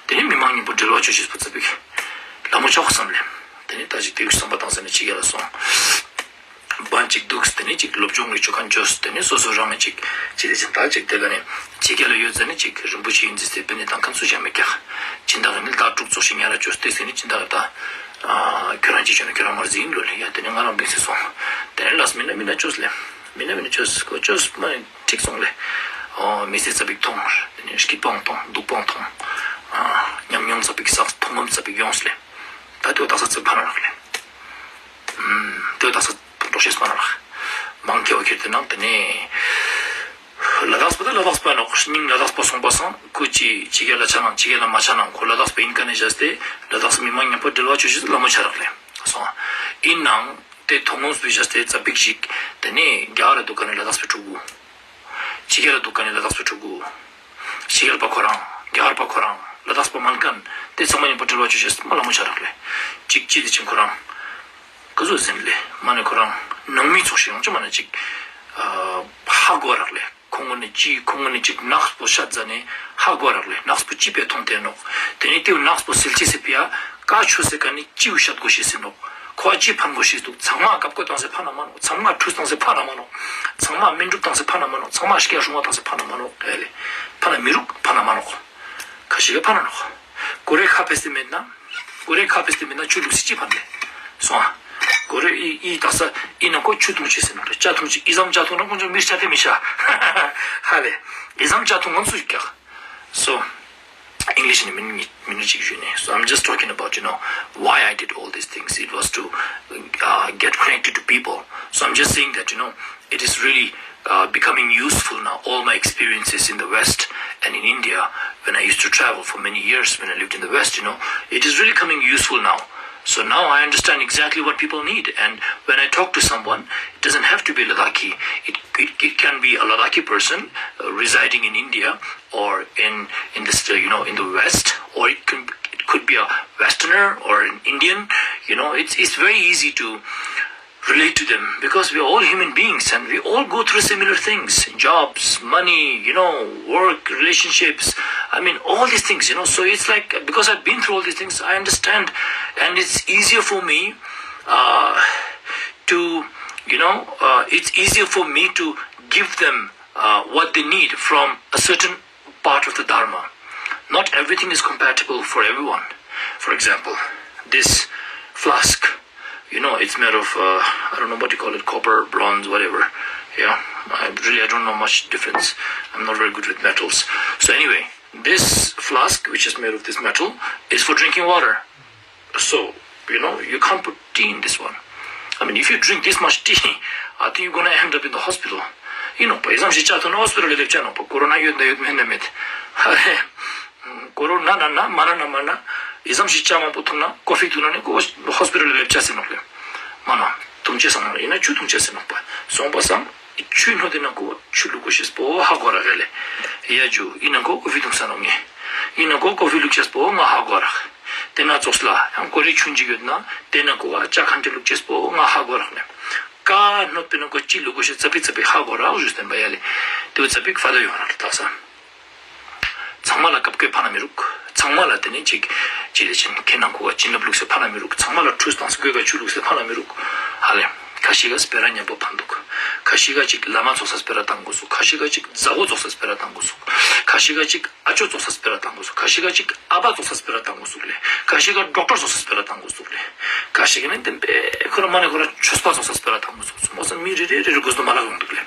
ཏེ་ནེ་མི་མང་ཉམ་པོ་འབྲེལ་བ་ཅོ་ཅེས་པོ་ཙ་པིག་ལ་མོ་ཆོག་སམ་ལེ། ཏེ་ནེ་ཏ་ཅིག་ཏེ་བོ་སམ་པ་ཏང་ཟ་ནེ་ཕྱི་རྒྱལ་ལ་སོང་། བན་ཅིག་དུག་ཏེ་ནེ་ཅིག་སློབ་སྦྱོང་རེ་ཅོ་ཁན་ཅོས་ཏེ་ནེ་སོ་སོ་རང་ངི་ཅིག་ཅི་ཏེ་ཅིག་ཏ་ཅིག་ཏེ་ག་ནེ་ཕྱི་རྒྱལ་ལ་ཡོད་ཟ་ནེ་ཅིག་རིན་པོ་ཆེ་ཨིན་ཟེར་ཏེ་བེ་ནེ་ཏང་ཁན་སུ་ཞིག་མེད་ཀྱག་སྦྱིན་བདག་ནི་ཏ་དྲུག་ཙོགས་ཤིག་ཉལ་ར་ཅོས་ཏེ་ཟེར་ནེ་སྦྱིན་བདག་ཏ་ཁྱོད་རང་ཅི་ཅོ་ན་ཁྱོད་རང་མར་ཟིན་ལོ་ལེ། ཡ་ཏེ་ནེ་ང་རང་བིང་སེ་སོང་། ཏེ་ནེ་ལས་མི་ན་མི་ན་ཅོས་ལེ། མི་ན་མི་ན་ཅོས་ཁོ་ཅོས་མ་ནེ་ཁྲིག་སོང་ལེ། ཨོ་མི་ཚེ་ཙ་པིག་ཐོང་། ཏེ་ནེ་སྐྱིད་པའང་ཐོང་སྡུག་པའང་ཐོང་། ཨ་ཉམས་མྱོང་ཙ་པིག་བསགས་ཐོང་ངམ་ཙ་པིག་ཡོངས་ལེ། ཏ་ཏེ་བོ་དག་ས་ཙ་པིག་ཕན་ན་རག་ལེ། ཨམ་ཏེ་བོ་དག་ས་འགྲོ་ཤེས་ཕན་ན་རག་མང་ཁེ་བོ་ཁྱེར་ཏེ་ནང་ཏེ་ནེ་ལ་དྭགས་པ་ཏ་ལ་དྭགས་པ་ནོག་སྙིང་ལ་དྭགས་པ་སོང་པ་སང་ཁོ་ཅི་ཕྱི་རྒྱལ་ལ་ཆ་ནང་ཕྱི་རྒྱལ་ལ་མ་ཆ་ནང་ཁོ་ལ་དྭགས་པ་ཨིན་ཁན་ནི་བཞག་སྟེ་ལ་དྭགས་པ་མི་མང་ཉམ་པོ་འབྲེལ་བ་ཅོ་ཅེས་ལ་མོ་ཆ་རག་ལེ། སོང་ཨིན་ནའང་ཏེ་ཐོང་ངོམ་སྤེ་ཞག་སྟེ་ཙ་པིག་ཞིག་ཏེ་ནེ་རྒྱ་གར་ལ་དུག་ཁན་ནི་ལ་དྭགས་པའི་ཕྲུ་གུ། ཕྱི་རྒྱལ་ལ་དུག་ཁན་ནི་ལ་དྭགས་པའི་ཕྲུ་གུ། ཕྱི་རྒྱལ་པ་ཁོ་རང་རྒྱ་གར་པ་ཁོ་རང་ལ་དྭགས་པ་མན་ཁན་ཏེ་ཚང་མ་ཉམ་པོ་འབྲེལ་བ་ཅོ་ཅེས་མ་ལ་མོ་ཆ་རག་ལེ། ཅིག་ཅི་ཏེ་ཅིག་ཁོ་རང་ག་ཟུག་ཟེར་ལེ་མ་ནེ་ཁོ་རང་ནང་མི་ཚོགས་ཤིག་ཡོང་ཅེས་མ་ནེ་ཅིག་ཧ་གོ་རག་ལེ། ཁོང་གུན་ནི་ཅི་ཁོང་གུན་ནི་ཅིག་ནགས་པོ་ཤད་ཟ་ནེ་ཧ་གོ་རག་ལེ། ནགས་པོ་ཅི་པེ་ཐོང་ཏེ་ནོག་ཏེ་ནེ་ཏེ་ནགས་པོ་སེལ་ཅེས་སི་ཕི་ཡ་ཀ་ཆོས་སི་ཀ་ནེ་ཅི་བོ་ཤད་གོས་ཤེས་སི་ནོག་ཁོ་ཅི་ཕན་གོས་ཤེས་དུག་ཚང་མ་ཀབ་ཀོ་ཏང་སེ་ཕན་ན་མ་ནོག་ཚང་མ་ཁྲུས་ཏང་སེ་ཕན་ན་མ་ནོག་ཚང་མ་སྨན་སྒྲུབ་ཏང་སེ་ཕན་ན་མ་ནོག་ཚང་མ་སྐྱ་སྲུང་བ་ཏང་སེ་ཕན་ན་མ་ནོག་ཨེ་ལེ། ཕན་ན་མི་རུག་ཕན་ན་མ་ནོག་ཁ་ཤི་ག་ཕན་ན་ནོག་གོ་རེ་ཁ་ཕེས་ཏེ་མེད་ན། གོ་རེ་ཁ་ཕེས་ཏེ་མེད་ན་ཆུ་བླུགས་སེ་ཅི་ཕན་ལེ། སོང་ཨ། གོ་རེ་ཨི་ཨི་དག་ས་ཨི་ནང་ཁོ་ཆུ་འཐུང་ཅེས་སི་ནང་རེ་ཇ་འཐུང་ཅེས་ཨི་ཙམ་ཇ་འཐུང་ན་ཁོང་ཚོ་མི་ཤ་ཏེ་མི་ཤ་ཧ་ལེ། ཨི་ཙམ་ཇ་འཐུང་ང་སུ་ཞིག་ཀྱག So, English in a minute, minute ཞིག་ཞུས་ནེ། So I'm just talking about, you know, why I did all these things. It was to uh, get connected to people. So I'm just saying that, you know, it is really uh, becoming useful now. All my experiences in the West and in India, when I used to travel for many years, when I lived in the West, you know, it is really coming useful now. So now I understand exactly what people need. And when I talk to someone, it doesn't have to be Ladakhi. It, it, it can be a Ladakhi person uh, residing in India or in in this uh, you know in the West, or it can it could be a Westerner or an Indian. You know, it's it's very easy to relate to them because we're all human beings and we all go through similar things, jobs, money, you know, work, relationships, I mean, all these things, you know. So it's like, because I've been through all these things, I understand, and it's easier for me uh, to, you know, uh, it's easier for me to give them uh, what they need from a certain part of the Dharma. Not everything is compatible for everyone. For example, this flask, you know, it's made of, uh, I don't know what you call it, copper, bronze, whatever. Yeah, I really, I don't know much difference. I'm not very good with metals. So anyway, This flask, which is made of this metal, is for drinking water. So, you know, you can't put tea in this one. I mean, if you drink this much tea, I think you're gonna end up in the hospital. ཡིན་ནོག་པ། ཨི་ཙམ་ཞིག་ཅ་ཐུབ་ན་ཧོས་པི་ཊལ་ལ་ལེབ་ཅ་ནོག་པ། ཀོ་རོ་ན་ཡོད་ན་ཡོད་མེད་ན་མེད། ཧ་རེ། ཀོ་རོ་ན་ན་ན་མ་ན་ན་མ་ན། ཨི་ཙམ་ཞིག་ཅ་མང་པོ་ཐུབ་ན་ཀོ་ཕི་ཐུབ་ན་ནི་ཀོ་ཧོས་པི་ཊལ་ལ་ལེབ་ཅ་སེ་ནོག་ལེ། མ་ན། ཐུང་ཅེས་སང་ཡིན་ན་ཆུ་ཐུང་ཅེས་སེ་ནོག་པ། སོང་པ་སང་། ཆུའི་སྣོད་དེ་ནང་ཀོ་ཆུ་བླུག་གོ་ཤེས་པོ་ཧ་གོ་རག་ག་ལེ། ཡ་ཇུ་ཡིན་ན་ཀོ་ཀོ་ཕི་ཐུང་ས་ནོག་ངེ། ཡིན་ན་ཀོ་ཀོ་ཕི་བླུག་ཅེས་པོ་ང་ཧ་གོ་རག། དེ་ན་ཙོགས་ལ་ཡང་ཀོ་རེ་ཆུན་ཅིག་ཡོད་ན་དེ་ན་ཀོ་ཨ་ཅ་ཁན་ཏེ་བླུག་ཅེས་པོ་ང་ཧ་གོ་རག་ནེ། ཀ་སྣོད་པེ་ན་ཀོ་ཅི་བླུག་གོ་ཤེས་ཙ་པིག་ཙ་པིག་ཧ་གོ་རག་ཞུས་ཏེན་པ་ཡ་ལེ། དེ་བོ་ཙ་པིག་ཕ་ད་ཡོང་རག་ལེ་ད་ས། ཚང་མ་ལ་ཀབ་ཀོས་ཕན་ན་མི་རུག། ཚང་མ་ལ་དེ་ནེ་ཅིག་ཅི་ལེ་ཅན་ཁེ་ནང་ཁོ་ག་བྱིན་རླབས་བླུགས་སེ་ཕན་ན་མི་རུག། ཚང་མ་ལ་ཁྲུས་བཏང་སེ་གོས་ཀ་ཆུ་བླུགས་སེ་ཕན་ན་མི་རུག། ཧ་ལེ། ཁ་ཤིག་ག་སྤེ་ར་ཉམ་པོ་ཕན་འདུག། ཁ་ཤིག་ག་ཅིག་བླ་མ་ཚོགས་ས་སྤེ་ར་བཏང་དགོས་སུག། ཁ་ཤིག་ག་ཅིག་མཛའ་བོ་ཚོགས་ས་སྤེ་ར་བཏང་དགོས་སུག། ཁ་ཤིག་ག་ཅིག་ཨ་ཅོ་ཚོགས་ས་སྤེ་ར་བཏང་དགོས་སུག། ཁ་ཤིག་ག་ཅིག་ཨ་བ་ཚོགས་ས་སྤེ་ར་བཏང་དགོས་སུག་ལེ། ཁ་ཤིག་ག་ཌོག་ཊར་ཚོགས་ས་སྤེ་ར་བཏང་དགོས་སུག་ལེ། ཁ་ཤིག་ག་ནི་དེ་བེ་ཁོ་རང་མ་ནེ་ཁོ་རང་ཆོས་པ་ཚོགས་ས་སྤེ་ར་བཏང་དགོས་སུག། ཚང་མ་ས་མི་རེ་རེ་རེ་རེ་དགོས་སུག་མ་ལ་ཡོང་འདུག་ལེ།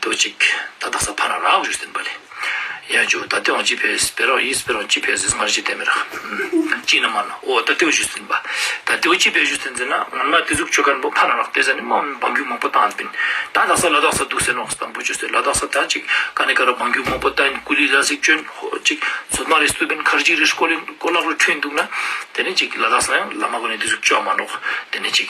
དེ་བོ་ཅིག་ད་དག་ས་ཕན་ན་རག་ཞུས་ཏེན་པ་ལེ། ཡ་ཇུ་ད་དེ་བོ་ཅི་ཕེས་སྤེ་ར་ཡིས་སྤེ་ར་ཅི་ཕེས་ཟེར་ང་རེ་ཅི་དེ་མེ་རག། ཅི་ན་མ་ན་འོ་ད་དེ་བོ་ཞུས་ཏེན་པ། ད་དེ་བོ་ཅི་ཕེས་ཞུས་ཏེན་ཟེར་ན་ང་མ་དེ་ཟུག་ཆོ་ཁན་པོ་ཕན་ན་རག་དེ་ཟ་ནི་མ་བང་རྒྱུག་མང་པོ་བཏང་པིན། ད་དག་ས་ལ་དྭགས་ས་འདུག་ཟེར་ནོག་སྟམ་པོ་ཅོས་ཏེ་ལ་དྭགས་ས་ད་ཅིག་ཀ་ནེ་ཀ་ར་བང་རྒྱུག་མང་པོ་བཏང་ཡིན། ཀུ་ལི་ལ་ཟིག་ཅོན་ཅིག་ཚོད་མ་རེ་སྟུ་པིན་ཁར་ཇི་རེ་སྐོལ་ཡིན་གོ་ལག་རུ་ཁྲུན་འདུག་ན། དེ་ནེ་ཅིག་ལ་དྭགས་ས་ཡང་བླ་མ་གུན་ནི་དེ་ཟུག་ཅོ་མ་ནོག། དེ་ནེ་ཅིག་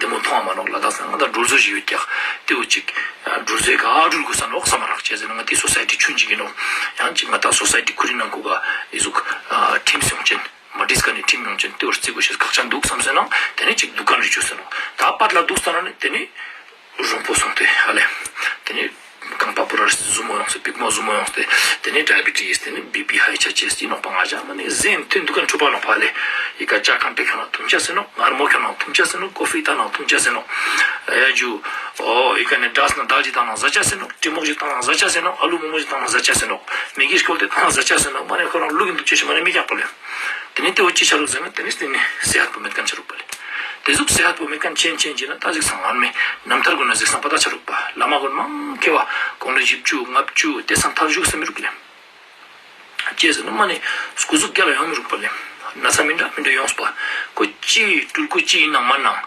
བདེ་མོ་མཐོང་མ་ནོག། ལ་དྭགས་ས་ཡང་ད་སྒྲོལ་བཟོ་ཞིག་ཡོད་ཀྱག། དེ་བོ་ཅིག་སྒྲོལ་བཟོའི་ཀ་སྒྲུལ་དགོས་ས་ནོག་སམ་མ་རག་ཅི་ཟེར་ན་ང་དེ་སོ་སའི་ཊི་ཆུན་ཅིག་ཡིན་ནོག། ཡང་ཅིག་ང་ད་སོ་སའི་ཊི་ཁུ་རི་ནང་ཁུ་ག་ཨི་ཟུག་ཁྲིམས་ཡོང་ཅན་མ་འགྲིག་ཀ་ནེ་ཁྲིམས་ཡོང་ཅན་དེ་བོ་རྩི་དགོས་ཤེས་ཁག་ཅན་འདུག་སམ་ཟེར་ན་དེ་ནེ་ཅིག་འདུ་ཁན་རེ་ཅོས་ཟེར་ནོག། ད་པད་ལ་འདུག་ས་ན་ནི་དེ་ནེ་རུང་པོ་སོང་སྟེ་ཧ་ལེ། དེ་ནེ་རྐང་པ་པུ་ར་ཟུ་མོ་ཡོངས་ཏེ་པིག་མོ་ཟུ་མོ་ཡོངས་ཏེ་དེ་ནེ་ཌའི་བི་ཊི་སི་དེ་ནེ་བི་པི་ཧའི་ཆ་ཅེས་ཏེ་ནོག་པ། ང་ཅག་མ་ནེ་ཟེན་ཐོན་འདུག་ཁན་ཕྲུ་པ་ནོག་པ་ལེ། ཡི་ཀ་ཅ་ཁན་ཏེ་ཁ་ན་ཐུང་ཅ་ཟེར་ནོག། མངར་མོ་ཁ་ན་ཐུང་ཅ་ཟེར་ནོག། ཀོ་ཕི་ཏ་ན་ཐུང་ཅ་ཟེར་ནོག། ཡ་ཇུ་འོ་ཡི་ཀ་ནེ་དྲས་ན་དག་ཅིག་བཏང་ན་ཟ་ཅ་ཟེར་ནོག། ཀྲི་མོག་ཅིག་བཏང་ན་ཟ་ཅ་ཟེར་ནོག། ཨ་ལུ་མོག་མོག་ཅིག་བཏང་ན་ཟ་ཅ་ཟེར་ནོག། མེ་གི་སྐོལ་ཏེ་བཏང་ན་ཟ་ཅ་ཟེར་ནོག། མ་ནེ་ཁོ་རང་ལུག་གི་འདུག་ཅེས་ཤིག་མ་ནེ་མི་རྒྱག་པ་ལེ། དེ་ནེ་དེ་བོ་ཅི་ཆ་རུག་ཟེར་ན་དེ་ནེ་དེ་ནེ་སེ་ཧད་པོ་མེད་ཁན་ཆ་རུག་པ་ལེ། དེ་ཟུག་སེ་ཧད་པོ་མེད་ཁན་ཆེན་ཆེན་ཅིག་ན་ད་གཟིགས་སང་ངན་མེ་རྣམ་ཐར་གུན་ན་གཟིགས་སང་པ་ད་ཆ་རུག་པ། བླ་མ་གུན་མང་ཁེ་བ་དགུང་ལོ་བཞི་བཅུ་ལྔ་བཅུ་དེ་སང་ཐར་བཞུགས་ས་མི་རུག་ལེ། ཅི་ཟེར་ན་མ་ནེ་སྐུ་གཟུགས་རྒྱལ་ལ་ཡོང་མི་རུག་པ་ལེ། ན་ཚ་མི་འདྲ་མི་འདྲ་ཡོངས་པ། ཁོ་ཅི་སྤྲུལ་སྐུ་ཅི་ཡིན་ནང་མ་ནང་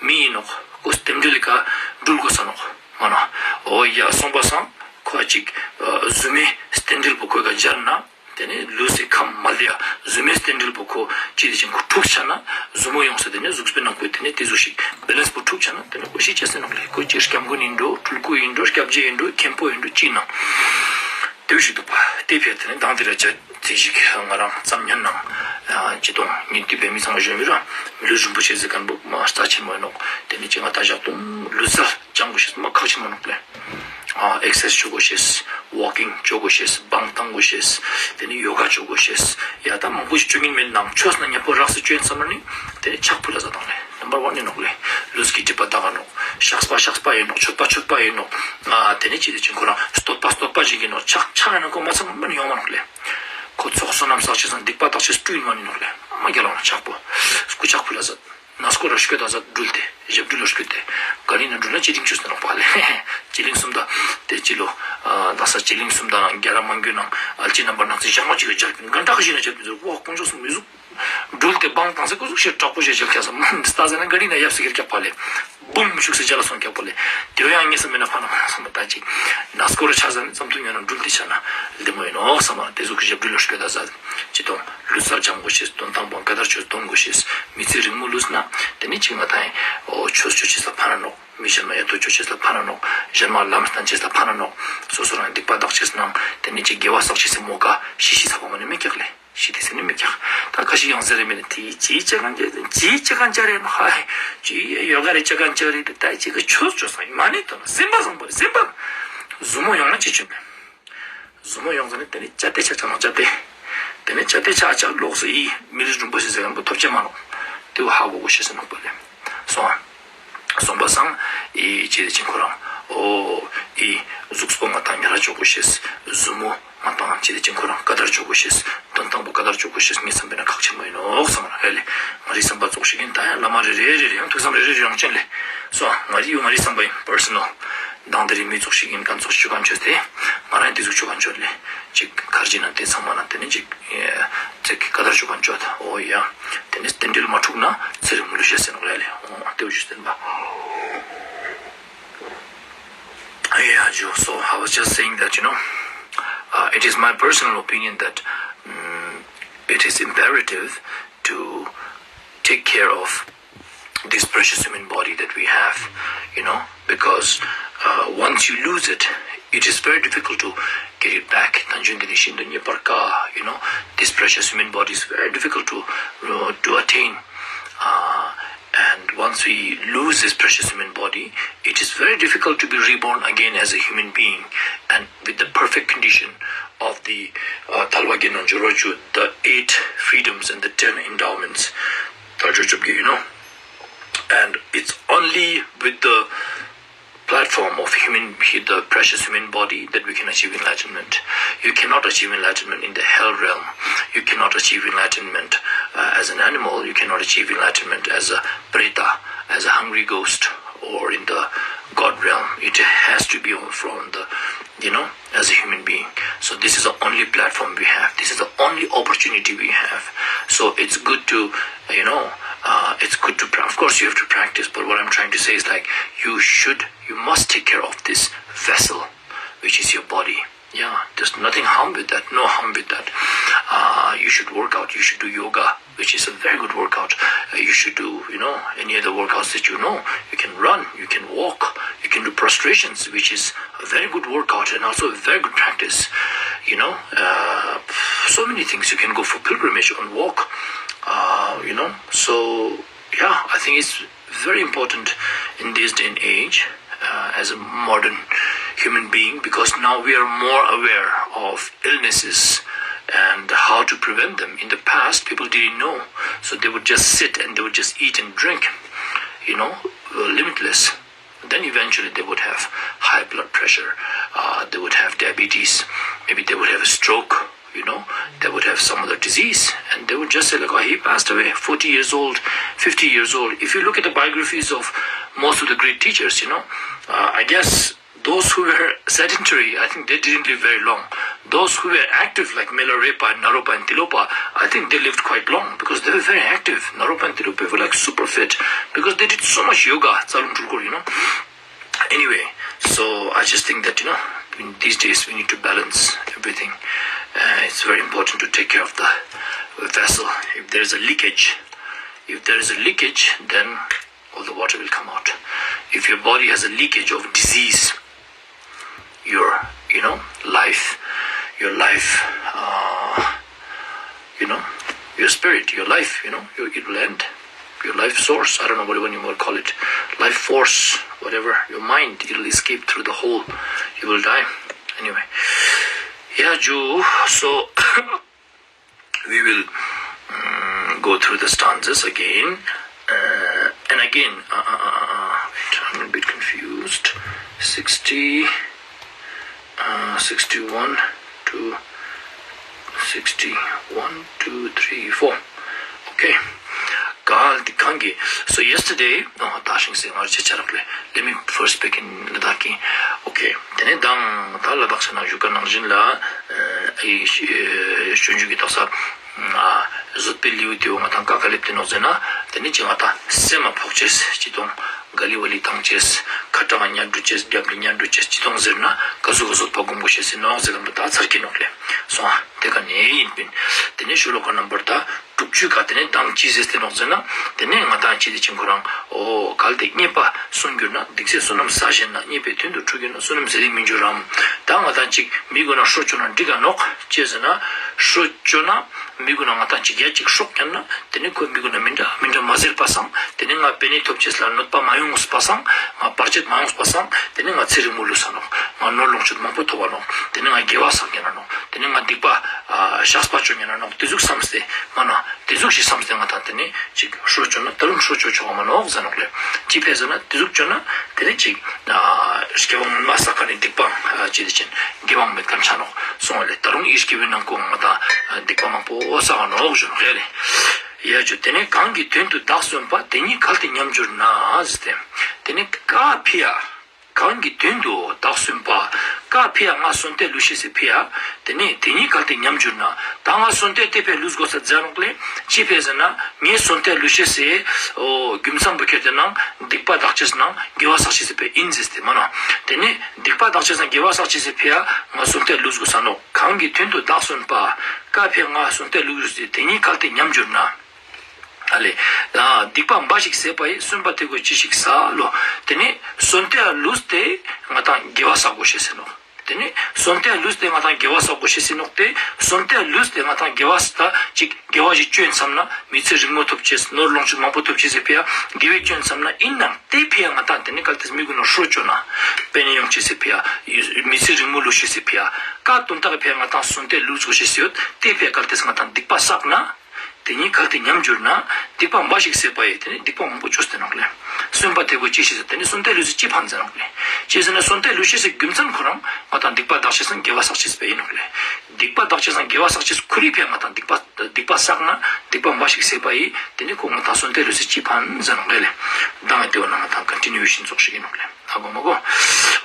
མི་ཡིན་ནོག། ཁོ་རྟེན་འབྲེལ་ལི་ཀ་འགྲུལ་དགོས་ས་ནོག་མ་ན། འོ་ཡ་སོང་པ་སང་ཁོ་ཅིག་ཟུ་མོའི་རྟེན་འབྲེལ་པོ་ཁོའི་ཀ་སྦྱར་ན། དེ་ནེ་ལུས་སི་ཁམས་མ་ལྡི་ཡ་ཟུ་མོའི་རྟེན་འབྲེལ་པོ་ཁོ་ཅི་དེ་ཅིག་ཁོ་འཁྲུག་ཆ་ན་ཟུ་མོ་ཡོངས་ཏེ་དེ་ནེ་གཟུགས་པོའི་ནང་ཁོ་དེ་ནེ་དེ་ཟུག་ཤིག་བེ་ལེན་སི་པོ་འཁྲུག་ཆ་ན་དེ་ནེ་ཁོ་ཤི་ཅེས་ཟེར་ནོག་ལེ། ཁོ་ཅི་སྐྱབས་མགོན་ཡིན་འགྲོ་སྤྲུལ་སྐུ་ཡིན་འགྲོ་སྐྱབས་རྗེ་ཡིན་འགྲོ་མཁན་པོ་ཡིན་འགྲོ་ཅི་ནང་དེ་བོ་ཞིག་འདུག་པ། དེ་ཕི་ཡ་དེ་ནེ་དང་དེ་ར་ཅ་དེ་ཞིག་ང་རང་ཙམ་ཉན་ནང་ཅི་དང་ཉིད་དུ་བེ་མི་ཚང་ཞོན་མི་ར་མི་ལུས་རིན་པོ་ཆེ་ཟེར་ཁན་པོ་མ་རྩ་ཆེན་མོ་ཡིན་ནོག། དེ་ནེ་ཅི་ང་ད་ཞག་དུང་ལུས་རྩལ་སྦྱང་དགོས་ཤེས་མ་ཁག་ཆེན་མོ་ནོག་ལེ། ཨ་ཨེག་སར་སའིཛ་ཅོ་དགོས་ཤེས། ཝོག་ཀིང་ཅོ་དགོས་ཤེས། བང་བཏང་དགོས་ཤེས། དེ་ནེ་ཡོ་ག་ཅོ་དགོས་ཤེས། ཡ་ད་མང་པོ་ཞིག་ཅོ་ཉན་མེད་ནང་ཆོས་ན་ཉམ་པོ་རག་སེ་ཅོ་ཡིན་སམ་ན་ནི་དེ་ནེ་ཕྱག་ཕུལ་ལ་ཟ་དང་ལེ། ནམ་བར་ཝན་ཡིན་ནོག་ལེ། ལུས་ཀྱི་སྒྲིབ་པ་དག་ག་ནོག། བཤགས་པ་བཤགས་པ་ཡིན་ནོག། མཆོད་པ་མཆོད་པ་ཡིན་ནོག། ཨ་དེ་ནེ་ཅི་དེ་ཅིག་ཁོ་རང་བསྟོད་པ་བསྟོད་པ་ཞིག་ཡིན་ནོག། ཕྱག་ཕྱག་ཡིན་ན་ཁོ་མ་ཚང་མ་ནི་ཡོང་མ་ནོག་ལེ། ཁོ་ཚོགས་བསོད་ནམས་བསགས་ཅེས་སང་སྡིག་པ་དག་ཅེས་སྤྲུལ་ཡིན་མ་ནི་ནོག་ལེ། མ་རྒྱལ་ལ་ཕྱག་པོ་སྐུ་ཕྱག་ཕུལ་ལ་ཟ། ན་སྐོར་ར་སྐྱོད་ད་ཟ་འགྲུལ་ཏེ། ཞབས་འགྲུལ་ལ་སྐྱོད་དེ། ག་རི་ན་འགྲུལ་ན་སྤྱི་གླིང་ཆོས་ཟེར་ནོག་པ་ལེ། སྤྱི་གླིང་སུམ་མདའ། དེ་སྤྱི་ལོ། ཨ་དག་ས་སྤྱི་གླིང་སུམ་མདའ་ནང་རྒྱ་ར་མང་རྒྱུ་ནང་ཨལ་ཅི་རྣམ་པར་སྣང་མཛད་ཞག་མ་གཅིག་གི་རྒྱལ་པོ་ག་འདྲ་ཞིག་ན་རྒྱལ་པོ་ཟེར་བོ་དཀོན་མཆོག་གསུམ་མི་ཟུག། འགྲུལ་ཏེ་བང་བཏང་སེ་ཁོ་ཟུག་ཤེས་དྲག་པོ་ཞེས་བྱེད་ཀྱག་སམ་མ་ནི་ལྟ་ཟེར་ན་ག་རི་ན་ཡབ་སི་ཀེར་ཀྱག་པ་ལེ། བུམ་ཤུགས་སེ་རྒྱ་ལ་སོང་ཀྱག་པ་ལེ། དེ་བོ་ཡང་ངེས་སམ་མེད་ན་ཕ་ན་མ་ན་སམ་པ་ད་ཅིག་ན་སྐོར་ར་ཆ་ཟ་ནི་ཙམ་ཐུང་ཡོད་ན་འགྲུལ་ཏེ་ཆ་ན་བདེ་མོ་ཡིན་ནོག་སམ་མ་དེ་ཟུག་གི་ཞབས་འགྲུལ་ལ་སྐྱོད་ད་ཟ། ཅི་དང་ལུས་རྩལ་སྦྱང་དགོས་ཤེས། དོན་དང་པོ་ཀ་དར་ཆོས་འདོན་དགོས་ཤེས། མི་ཚེ་རིང་མོ་ལུས་ན་དེ་ནེ་ཅིག་ང་ད་ཡིན་འོ་ཆོས་ཅོ་ཅེས་ལ་ཕན་ན་ནོག། མི་གཞན་མ་ཡ་ཏོ་ཅོ་ཅེས་ལ་ཕན་ན་ནོག། གཞན་མ་ལམ་སྟན་ཅེས་ལ་ཕན་ན་ནོག། སོ་སོ་རང་སྡིག་པ་དག་ཅེས་ནང་དེ་ནེ་ཅིག་དགེ་བ་བསགས་ཅེས་སི་མོ་ཀ་ཤི་ཤི་ཚ་པོ་མ་ནེ་མི་ཀྱག་ལེ། ཤི་དེ་སེ་ནི་མི་ཀྱག། ད་ཁ་ཤི་ཡང་ཟེར་རེ་མེད་ནི་དེ་ཅི་ཅི་གང་ཅི་ཅི་གང་ཅི་རེ་ན་ཧ་ཅི་ཡོ་ག་རེ་ཅི་གང་ཅི་རེ་དེ་ད་ཅི་གི་ཆོས་ཅོ་སང་མ་ནེ་དོ་ན་སེམས་པ་བཟང་པོ་རེ་སེམས་པ་ཟུ་མོ་ཡོང་ན་ཅི་ཆོད་མེད། ཟུ་མོ་ཡོང་ཟེར་ནི་དེ་ནི་ཅ་ཏེ་ཆ་ཆ་ནོག་ཅ་ཏེ། དེ་ནི་ཅ་ཏེ་ཆ་ཆ་ལོག་སེ་ཡི་མི་ལུས་རིན་པོ་ཆེ་ཟེར་ཁན་པོ་ཐོབ་ཅེས་མ་ནོག། དེ་བོ་ཧ་གོ་གོ་ཤེས་ཟེར་ནོག་པ་ལེ། སོང་ཨ། སོང་པ་སང་ཡི་ཅི་དེ་ཅིག་ཁོ་རང་འོ་ཡི་གཟུགས་པོ་ང་དང་ཉ་ར་ཅོ་གོ་ཤེས། ཟུ་མོ་ང་དང་ཅི་དེ་ཅིག་ཁོ་རང་ཀ་དར་ཅོ་གོ་ཤེས། དོན་དང་པོ་ཀ་དར་ཅོ་གོ་ཤེས་མི་བསམ་པའི་ན་ཁག་ཆེན་མོ་ཡིན་ནོག་སམ་མ་ཧེ་ལེ། ང་རི་བསམ་པ་ཙོགས་ཤིག་ཡིན། ད་ཡང་བླ་མ་རེ་རེ་རེ་རེ་ཡང་ཐུགས་བསམ་རེ་རེ་རེ་ཡོང་ཅན་ལེ། སོང་ཨ། ང་རི་ཡོད་ང་རི་བསམ་པ་ཡིན་པར་སོ་ནལ། མདང་དེ་རིང་མི་ཙོགས་ཤིག་ཡིན་ཁན་ཙོགས་ཤིག་ཅོ་ཁན་ཆོས་ཏེ། ང་རང་དེ་ཟུག་ཅོ་ཁན་ཆོས་ལེ། ཅིག་ཁ་ ཅི་ན་དེ་ཚང་མ་ན་དེ་ནི་ཅིག་ཚེ་གི་ཀ་དར་ཅོ་ཁན་ཅོ་ད། འོ་ཡ། དེ་ནི་རྟེན་འབྲེལ་མ་འཁྲུགས་ན་ཚེ་རིང་མི་ལུས་ཤེས་ཟེར་ནོག་ལེ། འོ་དེ་བོ་ཞུས་ཏེ་ཨིན་པ། Yeah, Joe. So I was just saying that, you know, uh, it is my personal opinion that, mm, it is imperative to take care of this precious human body that we have, you know, because uh, once you lose it, it is very difficult to get it back. You know, this precious human body is very difficult to, uh, to attain. Uh, and once we lose this precious human body, it is very difficult to be reborn again as a human being and with the perfect condition of the uh, Talwa Gen Nang Joro Ju, the eight freedoms and the ten endowments. You know, and it's only with the platform of human, the precious human body that we can achieve enlightenment. You cannot achieve enlightenment in the hell realm. You cannot achieve enlightenment uh, as an animal. You cannot achieve enlightenment as a preta, as a hungry ghost, or in the God realm. It has to be from the, you know, as a human being. So this is the only platform we have. This is the only opportunity we have. So it's good to, you know, uh, it's good to, pra- of course, you have to practice, but what I'm trying to say is, like, you should, you must take care of this vessel, which is your body. Yeah, there's nothing harm with that, no harm with that. Uh, you should work out, you should do yoga, which is a very good workout. Uh, you should do, you know, any other workouts that you know. You can run, you can walk, you can do prostrations, which is a very good workout and also a very good practice. You know, uh, so many things. You can go for pilgrimage and walk, uh, you know. So, yeah, I think it's very important in this day and age uh, as a modern human being, because now we are more aware of illnesses and how to prevent them. In the past, people didn't know, so they would just sit and they would just eat and drink, you know, uh, limitless. Then eventually they would have high blood pressure, uh, they would have diabetes, maybe they would have a stroke, you know, they would have some other disease, and they would just say, like, "Oh, he passed away, forty years old, fifty years old." If you look at the biographies of most of the great teachers, you know, uh, I guess those who were sedentary, I think they didn't live very long. Those who were active, like Milarepa and Naropa and Tilopa, I think they lived quite long because they were very active. Naropa and Tilopa were, like, super fit because they did so much yoga. Tsalung Tulkur, you know. Anyway, so I just think that, you know, in these days we need to balance everything. Uh, it's very important to take care of the vessel. If there is a leakage, if there is a leakage, then all the water will come out. If your body has a leakage of disease, your, you know, life, your life, uh, you know, your spirit, your life, you know, your, it will end. Your life source, I don't know what you want to call it, life force, whatever, your mind, it'll escape through the hole. You will die. Anyway, yeah, Ju. So we will mm, go through the stanzas again uh, and again. Uh, uh, uh, uh, wait, I'm a bit confused. sixty, uh, sixty-one to sixty-one, two, three, four. Okay. གལ་ཏེ་གང་གིས། So yesterday, oh, ད་ཤིང་སེ་ངར་ཆེ་ཆ་རག་ལེ། Let me first speak in Ladakhi. Okay. དེ་ནས་དང་ད་ལ་དྭགས་ས་ན་བཞུགས་ཀ་ནང་བཞིན་ལ། ཨེ་ཨེ་སྤྱོད་འཇུག་གི་དག་ས། ཨ་བཟོད་པའི་ལེའུ་དེ་བོ་ང་དང་ཀ་ཀ་ལེབ་ཏེ་ནོག་ཟེར་ན། དེ་ནས་ཅི་ང་དང་སེམས་མ་ཕོག་ཅེས་ཅི་དང་། ག་ལི་བ་ལི་བཏང་ཅེས། ཁ་གྲག་ཉར་འགྲོ་ཅེས། རྒྱབ་ལི་ཉར་འགྲོ་ཅེས་ཅི་དང་ཟེར་ན། ག་ཟུག་ག་བཟོད་པ་སྒོམ་དགོས་ཤེས་ཟེར་ནོག་ཟེར་ལམ་པ་ད་ཚར་གི་ནོག་ལེ། སོང་ཨ། དེ་ཀ་ནས་ཡིན་པིན། དེ་ནས་ཤོ་ལོ་ཀ་ནམ་བར་ད། དྲུག་ཅུའི་ཀ་དེ་ནས་མདང་ཅི་ཟེར་ཏེ་ནོག་ཟེར་ན། དེ་ནས་ང་དང་ཅི་དེ་ཅིང་ཁོ་རང་། འོ་གལ་ཏེ་རྙེད་པ་སུ་གྱུར་ན། སྡིག་ཚེ་བསོད་ནམས་བསགས་ཤེས་ན། རྙེད་པའི་དོན་དུ་ཕྲུ་གྱུར་ན། བསོད་ནམས་ཟད་དེ་མི་འགྱུར་རམ། ད་ང་དང་ཅིག་མི་གུན་ན་ཧྲོ་ཅོ་ན་འགྲིག་ག་ནོག་ཅི་ཟེར་ན། ཧྲོ་ཅོ་ན་མི་གུན་ན་ང་དང་ཅིག་ཡ་ཅིག་ཧྲོག་ཀྱང་ན། དེ་ནས་ཁོ་མི་གུན་ན་མི་འདྲ་མི་འདྲ་མ་ཟེར་པ་སང་། དེ་ནས་ང་པེ་ནེ་ཐོབ་ཅེས་ལ་གནོད་པ་མ་ཡོངས་པ་སང་། ང་བར་ཆད་མ་ཡོངས་པ་སང་། དེ་ནས་ང་ཚེ་རིང་མོ་ལུས་ས་ནོག། ང་ནོར་ལོངས་སྤྱོད་མང་པོ་ཐོབ་བ་ནོག། དེ་ནས་ང་དགེ་བ་བསགས་ཀྱང་ན་ནོག། དེ་ནས་ང་སྡིག་པ་ཨ་བཤགས་པ་ཅོ་ཉན་ན་ནོག། དེ་ཟུག་བསམས་ཏེ་མ་ན། དེ་ཟུག་ཞིག་བསམས་ཏེ་ང་དང་དེ་ནས་ཅིག་ཧྲོ་ཅོ་ན། ད་རུང་ཧྲོ་ཅོ་ཆོག་མ་ནོག་ཟེར་ནོག་ལེ། ཅི་ཕི་ཟེར་ན་དེ་ཟུག་ཅོ་ན་དེ་ནས་ཅིག་ཨ་སྐྱེ་བ་སྔོན་མ་བསགས་ཁན་ནི་སྡིག་པའང་ཨ་ཅི་དེ་ཅན་དགེ་བའང་མེད་ཁན་ཆ་ནོག་སོང་བ་ལེ། ད་རུང་ཡིད་སྐྱེ་བའི་ནང་ཁོ་ང་དང་ཨ་སྡིག་པ་མང་པོ་བསགས་ནོག་ཞུ་ནོག་ལེ། ཡ་ཇུ། དེ་ནས་གང་གི་དོན་དུ་བདག་བརྩོན་པ། དེ་ཉིད་གལ་ཏེ་ཉམས་གྱུར་ན་ཟེར་ཏེ། དེ་ནས་ཀ་ཕི་ཡ། གང་གི་དོན་དུ་བདག་གསོན་པ། ཀ་ཕི་ཡ་ང་གསོན་ཏེ་ལུས་ཤེས་སི་ཕི་ཡ། དེ་ནི་དེ་ཉིད་གལ་ཏེ་ཉམས་གྱུར་ན། ད་ང་གསོན་ཏེ་ཏེ་ཕི་ཡ་ལུས་དགོས་ས་ཛ་ནོག་ལེ། ཅི་ཕི་ཡ་ཟེར་ན་ངས་གསོན་ཏེ་ལུས་ཤེས་སི་འོ་རྒྱུ་མཚན་པོ་ཁྱེར་ཏེ་ན་སྡིག་པ་བདག་ཅེས་ནང་དགེ་བ་བསགས་ཤེས་སི་ཕི་ཡ་ཨིན་ཟེར་ཏེ་མ་ན། དེ་ནི་སྡིག་པ་བདག་ཅེས་ནང་དགེ་བ་བསགས་ཤེས་སི་ཕི་ཡ་ང་གསོན་ཏེ་ལུས་དགོས་ས་ནོག། གང་གི་དོན་དུ་བདག་གསོན་པ། ཀ་ཕི་ཡ་ང་གསོན་ཏེ་ལུས་ཤེས་སི་དེ་ཉིད་གལ་ཏེ་ཉམས་གྱུར་ན། ཨ་ལེ། ཨ་སྡིག་པ་འབའ་ཞིག་བསགས་པ་ཡི། གསོན་པ་དེ་ཀོ་ཅི་ཞིག་བསགས་ལོ། དེ་ནི་གསོན་ཏེ་ལུས་ཏེ་ང་དང་དགེ་བ་བསགས་དགོས་ཤེས་སི་ནོག། དེ་ནི་གསོན་ཏེ་ལུས་ཏེ་ང་དང་དགེ་བ་བསགས་དགོས་ཤེས་སི་ནོག་སྟེ། གསོན་ཏེ་ལུས་ཏེ་ང་དང་དགེ་བ་ད་ཅིག་དགེ་བ་ཞིག་ཅོ་ཡིན་བསམ་ན་མི་ཚེ་རིང་མོ་ཐོབ་ཅེས་ནོར་ལོངས་སྤྱོད་མང་པོ་ཐོབ་ཅེས་སི་ཕི་ཡ་དགེ་བ་ཅོ་ཡིན་བསམ་ན་ཨིན་ནའང་ཏེ་ཕི་ཡ་ང་དང་དེ་ནི་གལ་ཏེ་མི་གུན་ནོ་ཧྲོ་ཅོ་ན་པེ་ནེ་ཡོང་ཅེས་སི་ཕི་ཡ་མི་ཚེ་རིང་མོ་ལུས་ཤེས་སི་ཕི་ཡ་ཀ་དོན་དག་ཕི་ཡ་ང་དང་གསོན་ཏེ་ལུས་དགོས་ཤེས་སི་ཡོད། ཏེ་ཕི་ཡ་གལ་ཏེ་ང་དང་སྡིག་པ་བསགས་ན། དེ་ཉིད་གལ་ཏེ་ཉམས་གྱུར་ན། སྡིག་པ་འབའ་ཞིག་བསགས་པ་ཡི། དེ་ནི་སྡིག་པ་མང་པོ་ཅོས་ཏེ་ནོག་ལེ། གསོན་པ་དེ་ཀོ་ཅི་ཞིག་ཟེར། དེ་ནི་གསོན་ཏེ་ལུས་སི་ཅི་ཕན་ཟེར་ནོག་ལེ། ཅི་ཟེར་ན་གསོན་ཏེ་ལུས་ཤེས་སི་རྒྱུ་མཚན་ཁོ་རང་ང་དང་སྡིག་པ་བདག་ཅེས་སང་དགེ་བ་བསགས་ཅེས་པ་ཨིན་ནོག་ལེ། སྡིག་པ་བདག་ཅེས་སང་དགེ་བ་བསགས་ཅེས་ཁོ་རི་ཕི་ཡ་ང་དང་སྡིག་པ་སྡིག་པ་བསགས་ན་སྡིག་པ་འབའ་ཞིག་བསགས་པ་ཡི། དེ་ནི་ཁོ་ང་དང་གསོན་ཏེ་ལུས་སི་ཅི་ཕན་ཟེར་ནོག་ལེ། ད་ང་དེ་བོ་ན་ང་དང་ཀོན་ཊི་ནིའུ་ཨེ་ཤན་ཙོགས་ཤིག་ཨིན་ནོག་ལེ། ཨ་གོ་མ་གོ།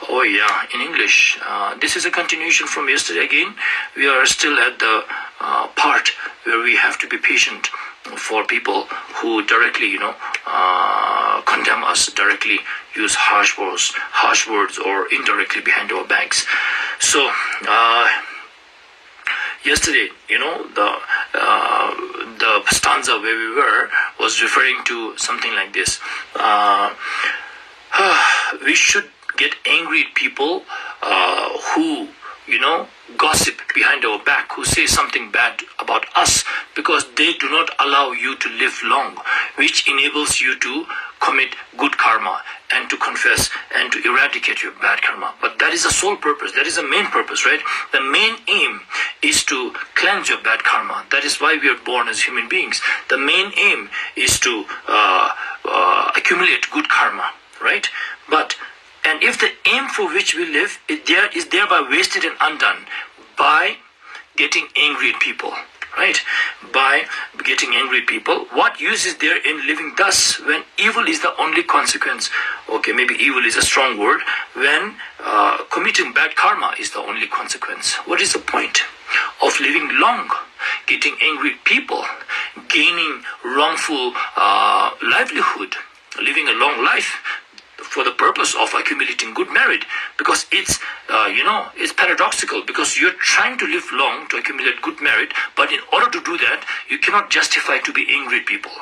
Oh yeah, in English, uh, this is a continuation from yesterday again. We are still at the uh, part where we have to be patient for people who directly, you know, uh, condemn us, directly use harsh words, harsh words, or indirectly behind our backs. So, uh, yesterday, you know, the uh, the stanza where we were was referring to something like this. Uh, we should get angry at people uh, who, you know, gossip behind our back, who say something bad about us, because they do not allow you to live long, which enables you to commit good karma and to confess and to eradicate your bad karma. But that is the sole purpose, that is the main purpose, right? The main aim is to cleanse your bad karma. That is why we are born as human beings. The main aim is to uh, uh, accumulate good karma, right? But and if the aim for which we live is there is thereby wasted and undone by getting angry at people, right? By getting angry at people, what use is there in living thus when evil is the only consequence? Okay, maybe evil is a strong word. When uh, committing bad karma is the only consequence, what is the point of living long, getting angry at people, gaining wrongful uh, livelihood, living a long life for the purpose of accumulating good merit? Because it's uh, you know, it's paradoxical, because you're trying to live long to accumulate good merit, but in order to do that you cannot justify to be angry at people,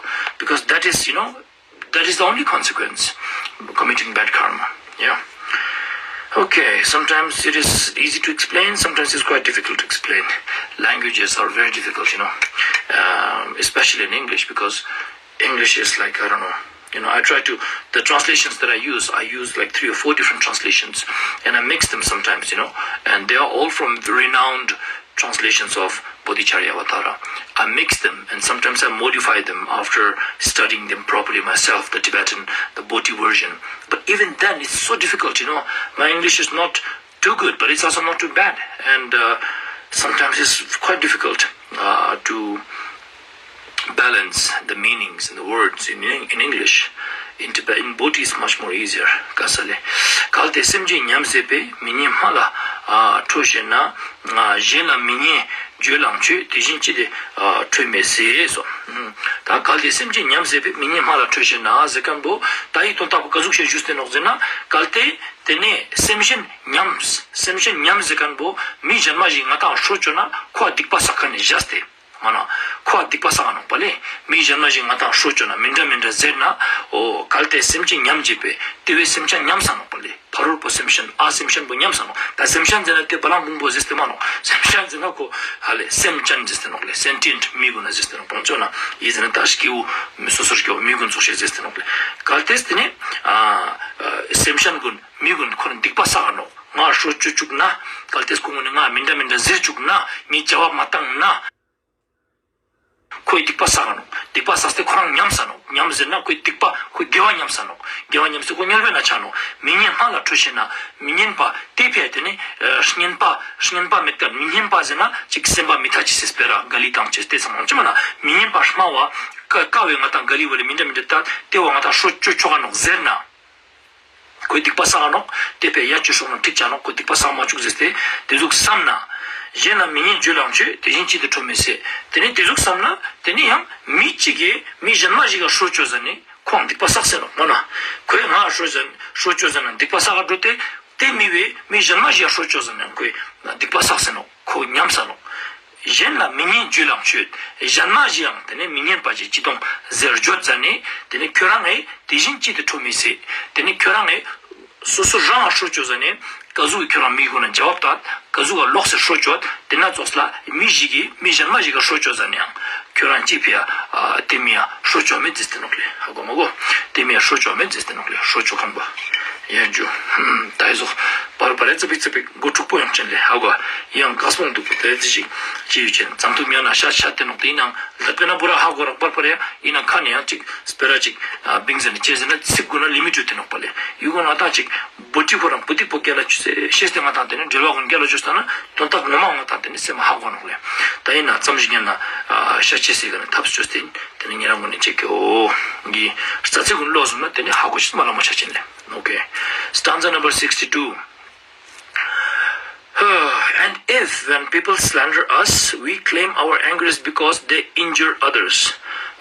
because that is, you know, that is the only consequence, committing bad karma. Yeah. Okay, sometimes it is easy to explain, sometimes it's quite difficult to explain. Languages are very difficult, you know, um, especially in English, because English is like, I don't know. You know, I try to, the translations that I use, I use like three or four different translations, and I mix them sometimes, you know, and they are all from the renowned translations of Bodhicharya Avatara. I mix them, and sometimes I modify them after studying them properly myself, the Tibetan, the Bodhi version. But even then, it's so difficult, you know. My English is not too good, but it's also not too bad. And uh, sometimes it's quite difficult uh, to balance the meanings and the words in, in English. In Tibet, in Bodhi, it's much more easier. ག་ས་ལེ། གལ་ཏེ་སེམས་ཅན་ཉམས་བཟོད་པས། མི་སྙན་སྨྲ་ལ་ཨ་ཁྲོས་ཤེས་ན། གཞན་ལ་མི་སྙན་བརྗོད་ལང་སྤྱོད། དེ་བཞིན་ཅི་སྟེ་ཨ་ཁྲོས་མེད་ཟེར་སོ། ད་གལ་ཏེ་སེམས་ཅན་ཉམས་བཟོད་པས། མི་སྙན་སྨྲ་ལ་ཁྲོས་ཤེས་ན་ཟེར་མཁན་པོ་ད་ཡི་དོན་དག་པོ་ག་ཟུག་ཤེས་ཞུས་ཏེ་ནོག་ཟེར་ན། གལ་ཏེ་དེ་ནས་སེམས་ཅན་ཉམས་སེམས་ཅན་ཉམས་ཟེར་མཁན་པོ་མི་གཞན་མ་ཞིག་ང་དང་ཧྲོ་ཅོ་ན་ཁོ་སྡིག་པ་བསགས་མཁན་ནི་བཞག་སྟེ། མ་ན། ཁོ་སྡིག་པ་བསགས་ནོག་པ་ལེ། མི་གཞན་མ་ཞིག་ང་དང་ཧྲོ་ཅོ་ན་མི་འདྲ་མི་འདྲ་ཟེར་ན། འོ་གལ་ཏེ་སེམས་ཅན་ཉམས་བྱེད་པས། དེ་བས་སེམས་ཅན་ཉམས་ས་ནོག་པ་ལེ། ཕ་རོལ་པོ་སེམས་ཅན་ཨ་སེམས་ཅན་པོ་ཉམས་ས་ནོག། ད་སེམས་ཅན་ཟེར་ན་དེ་བ་ལང་བུང་བུ་ཟེར་ཏེ་མ་ནོག། སེམས་ཅན་ཟེར་ན་ཁོ་ཧ་ལེ་སེམས་ཅན་ཟེར་ཏེ་ནོག་ལེ། སེན་ཊི་ཡེན་ཊི་མི་གུན་ན་ཟེར་ཏེ་ནོག། བོང་ཅོ་ན་ཡི་ཟེར་ན་ད་སྐྱེ་བོ་མི་སོ་སོར་སྐྱེ་བོ་མི་གུན་ཙོགས་ཤིག་ཟེར་ཏེ་ནོག་ལེ། གལ་ཏེ་དེ་ནི་ཨ་སེམས་ཅན་གུན་མི་གུན་ཁོ་ན་སྡིག་པ་བསགས་ནོག། ང་ཧྲོ་ཅོ་བཅུག་ན། གལ་ཏེ་ཁོ་གུན་ནི་ང་མི་འདྲ་མི་འདྲ་ཟེར་བཅུག་ན། ངས་བྱ་བ་མ་བཏང་ན། ཁོས་སྡིག་པ་བསགས་ནོག། སྡིག་པ་བསགས་ཏེ་ཁོ་རང་ཉམས་ས་ནོག། ཉམས་ཟེར་ན་ཁོས་སྡིག་པ་ཁོས་དགེ་བ་ཉམས་ས་ནོག། དགེ་བ་ཉམས་ཏེ་ཁོ་དམྱལ་བའི་ནང་ཆ་ནོག། མི་སྙན་སྨྲ་ལ་ཁྲོས་ཤེས་ན། མི་སྙན་པ་དེ་ཕི་ཡ་དེ་ནི་ཨ་སྙན་པ་སྙན་པ་མེད་ཀ། མི་སྙན་པ་ཟེར་ན་ཅིག་སེམས་པ་མི་ཐ་ཅེས་སི་སྤེ་ར་ག་ལི་བཏང་ཅེས་ཏེ་ཚང་མ་ཅི་མ་ན། མི་སྙན་པ་སྨྲ་བ་ཀ་ཀ་བས་ང་དང་ག་ལི་བ་ལེ་མི་འདྲ་མི་འདྲ་ད་དེ་བ་ང་དང་ཧྲོ་ཅོ་ཆོག་ག་ནོག་ཟེར་ན། ཁོས་སྡིག་པ་བསགས་ནོག། དེ་བས་ཡ་ཅི་ཤོག་ན་འགྲིག་ཆ་ནོག། ཁོས་སྡིག་པ་བསགས་མ་བཅུག་ཟེར་ཏེ་དེ་ཟུག་བསམ་ན། གཞན་ལ་མི་སྙན་བརྗོད་ལའང་སྤྱོད། དེ་བཞིན་གཅིག་ཏུ་ཁྲོ་མི་སྲིད། དེ་ནི་དེ་ཟུག་བསམ་ན་དེ་ནི་ཡང་མི་གཅིག་གིས་མི་གཞན་མ་ཞིག་ག་ཧྲོ་བཅོས་ཟ་ནི་ཁོའང་སྡིག་པ་བསགས་ཟེར་ནོག། མ་ན་ཁོས་ང་ཧྲོ་བཅོས་ཟ་ན་སྡིག་པ་བསགས་འགྲོ་སྟེ། དེ་མི་བས་མི་གཞན་མ་ཞིག་ག་ཧྲོ་བཅོས་ཟ་ནའང་ཁོས་སྡིག་པ་བསགས་ཟེར་ནོག། ཁོ་ཉམས་ས་ནོག། གཞན་ལ་མི་སྙན་བརྗོད་ལའང་སྤྱོད། གཞན་མ་ཞིག་ཡང་དེ་ནི་མི་སྙན་པ་ཅིག་ཅི་དང་ཟེར་བརྗོད་ཟ་ནི་དེ་ནི་ཁྱོ་རང་ངི་དེ་བཞིན་གཅིག་ཏུ་ཁྲོ་མི་སྲིད། དེ་ནི་ཁྱོ་རང་ངི་སོ་སོ་རང་ང་ཧྲོ་བཅོས་ཟ་ནི་ག་ཟུག་གི་ཁྱོ་རང་མི་གུན་ན་འཇབ་བབ་ཏང་ག་ཟུག་ག་ལོགས་སེ་ཧྲོ་བཅོས་དེ་ན་ཙོགས་ལ་མི་ཞིག་གིས་མི་གཞན་མ་ཞིག་ག་ཧྲོ་བཅོས་ཟ་ནའང་ཁྱོ་རང་གཅིག་ཕི་ཡ་དེ་མི་ཡ་ཧྲོ་བཅོས་མེད་ཟེར་ཏེ་ནོག་ལེ། ཧ་གོ་མ་གོ། དེ་མི་ཡ་ཧྲོ་བཅོས་མེད་ཟེར་ཏེ་ནོག་ལེ། ཧྲོ་བཅོས་ཁན་པ་ཡ་འཇུ་ད་ཡི་ཟོག་པར་པར་ཡ་ཙ་པིག་ཙ་པིག་མགོ་འཁྲུག་པོ་ཡོང་ཅན་ལེ། ཧ་གོ། ཡང་ག་སོང་འདུག་པ་དེ་ཅི་ཞིག་ཅི་ཡོད་ཅན་ཙམ་ཐུབ་ཉན་ན་ཤ་ཤ་ཏེ་ནོག། དེ་ཡིན་ནའང་ལ་པེ་ན་བུ་ར་ཧ་གོ་ར་པར་པར་ཡ་ཡིན་ན་ཁ་ནས་ཡང་ཅིག་སྤེ་ར་ཅིག་ཨ་བིང་ཟེར་ནས་ཅེ་ཟེར་ན་ཚིག་གུན་ན་ལི་མི་ཏུ་ཏེ་ནོག་པ་ལེ། ཡུ་གུན་ང་ཏང་ཅིག་བོ་ཏི་ཁོ་རང་བོ་ཏི་པོ་སྐད་ལ་ཆུ་སེ་ཤེས་ཏེ་ང་ཏང་ཏེ་ནེ་འགྲེལ་བ་གུན་སྐད་ལ་ཆུ་སྟེ་ན་དོན་དག་ངོ་མ་ང་ཏང་ཏེ་ནེ་སེམས་ཧ་གོ་ནོག་ལེ། ད་ཡིན་ན་ཙམ་ཞིག་ཉན་ན་ཤ་ཅེས་སི་ཀ་ནེ་ཐབས་བཅོས་ཏེ་ཏེ་ནེ་ཉེ་རང་གུན་ནི་ཅིག་གི་འོ་གི་རྩ་ཚིག་གུན་ཀློག་སོང་ན་ཏེ་ནེ་ཧ་གོ་ཅེས་མ་ལ་མ་ཆ་ཅན་ལེ། Okay. Stanza number sixty-two. And if, when people slander us, we claim our anger is because they injure others.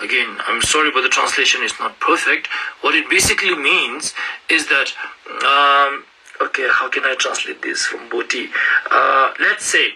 Again, I'm sorry, but the translation is not perfect. What it basically means is that, um, okay, how can I translate this from Boti? Uh, let's say,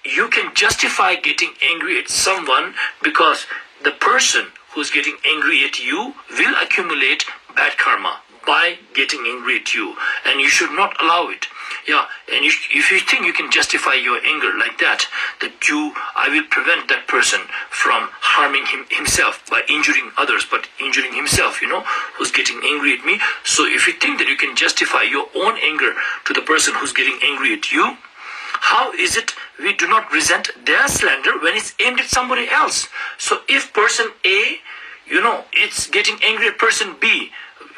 you can justify getting angry at someone because the person who's getting angry at you will accumulate bad karma by getting angry at you, and you should not allow it. Yeah, and you, if you think you can justify your anger like that, that you, I will prevent that person from harming him, himself by injuring others, but injuring himself, you know, who's getting angry at me. So if you think that you can justify your own anger to the person who's getting angry at you, how is it we do not resent their slander when it's aimed at somebody else? So if person A, you know, it's getting angry at person B,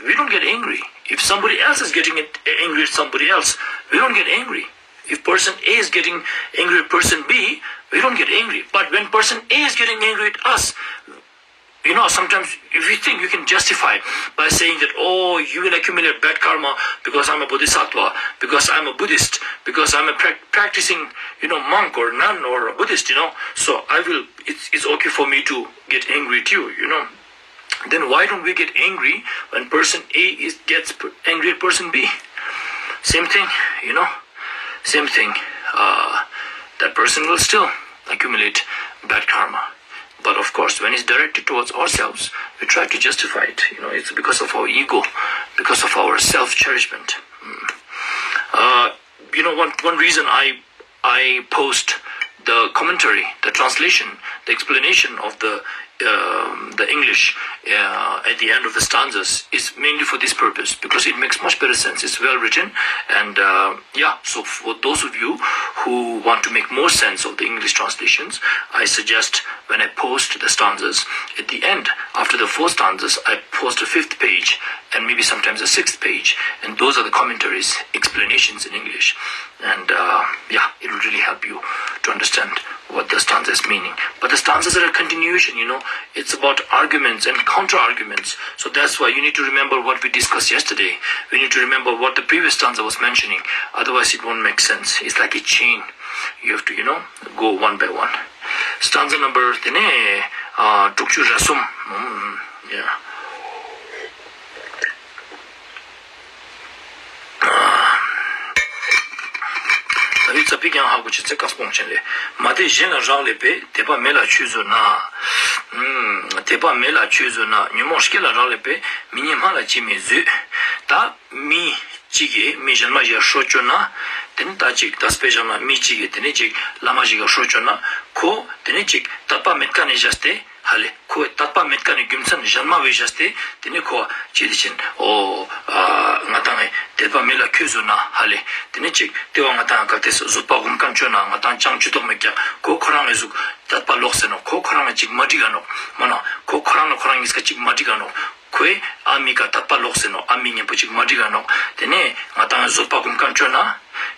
we don't get angry. If somebody else is getting it, angry at somebody else, we don't get angry. If person A is getting angry at person B, we don't get angry. But when person A is getting angry at us, you know, sometimes if you think you can justify by saying that, oh, you will accumulate bad karma because I'm a Bodhisattva, because I'm a Buddhist, because I'm a prac- practicing, you know, monk or nun or a Buddhist, you know, so I will, it's, it's okay for me to get angry at you, you know. Then why don't we get angry when person A is gets p- angry at person B? Same thing, you know, same thing. Uh, that person will still accumulate bad karma. But of course, when it's directed towards ourselves, we try to justify it. You know, it's because of our ego, because of our self-cherishment. Mm. Uh, you know, one, one reason I, I post the commentary, the translation, the explanation of the, um, the English, uh, at the end of the stanzas is mainly for this purpose, because it makes much better sense. It's well written, and, uh, yeah, so for those of you who want to make more sense of the English translations, I suggest when I post the stanzas, at the end, after the four stanzas, I post a fifth page and maybe sometimes a sixth page, and those are the commentaries, explanations in English. And, uh, yeah, it will really help you to understand what the stanza is meaning. But the stanzas are a continuation, you know, it's about arguments and counter arguments. So that's why you need to remember what we discussed yesterday. We need to remember what the previous stanza was mentioning. Otherwise, it won't make sense. It's like a chain. You have to, you know, go one by one. Stanza number ཏེ་ནེ་ཨ་དྲུག་ཅུ་རེ་གསུམ། ཨུམ། Yeah. ད་རེས་ཙ་པིག་ཡང་ཧ་གོ་ཅེས་ཚེ་ཀ་སྤོང་ཅན་ལེ། མ་དད་གཞན་ལ་རག་ལས་པས། དད་པ་མེད་ལ་ཆོས་བཟོད་ན། ཨུམ། དད་པ་མེད་ལ་ཆོས་བཟོད་ན། ཉོན་མོངས་སྐྱེ་ལ་རག་ལས་པས། མི་སྙན་སྨྲ་ལ་ཅིས་མི་བཟོད། ད་མི་གཅིག་གིས་མི་གཞན་མ་ཞིག་ཧྲོ་བཅོས་ན། ཏེ་ནེ་ད་ཅིག་ད་དཔེ་བཞག་ན་མི་གཅིག་གིས་ཏེ་ནེ་ཅིག་བླ་མ་ཞིག་ཧྲོ་བཅོས་ན། ཁོ་ཏེ་ནེ་ཅིག་དད་པ་མེད་ཀ་ནེ་བཞག་སྟེ་ཧ་ལེ། ཁོ་དད་པ་མེད་ཀ་ནེ་རྒྱུ་མཚན་གཞན་མ་བོས་བཞག་སྟེ་ཏེ་ནེ་ཁོ་ཅི་དེ་ཅན་འོ་ཨ་ང་ཏང་ངི་དད་པ་མེད་ལ་ཁྱོས་བཟོད་ན་ཧ་ལེ། ཏེ་ནེ་ཅིག་ཏེ་བོ་ང་ཏང་ངི་སྐབས་ཏེ་བཟོད་པ་སྒོམ་ཁན་བཅོས་ན་ང་ཏང་ཅང་ཅི་ཐོག་མེད་ཀྱག། ཁོ་ཁོ་རང་ངི་ཟུག་དད་པ་ལོག་སེ་ནོག། ཁོ་ཁོ་རང་ངི་ཅིག་མ་འགྲིག་ག་ནོག། མ་ན་ཁོ་ཁོ་རང་ངི་ཁོ་རང་ངི་སྐབས་ཅིག་མ་འགྲིག་ག་ནོག། ཁོའི་ཨ་མི་ཀ་དད་པ་ལོག་སེ་ནོག། ཨ་མི་ཉམ་པོ་ཅིག་མ་འགྲིག་ག་ནོག། ཏེ་ནེ་ང་ཏང་ངི་བཟོད་པ་སྒོམ་ཁན་བཅོས་ན།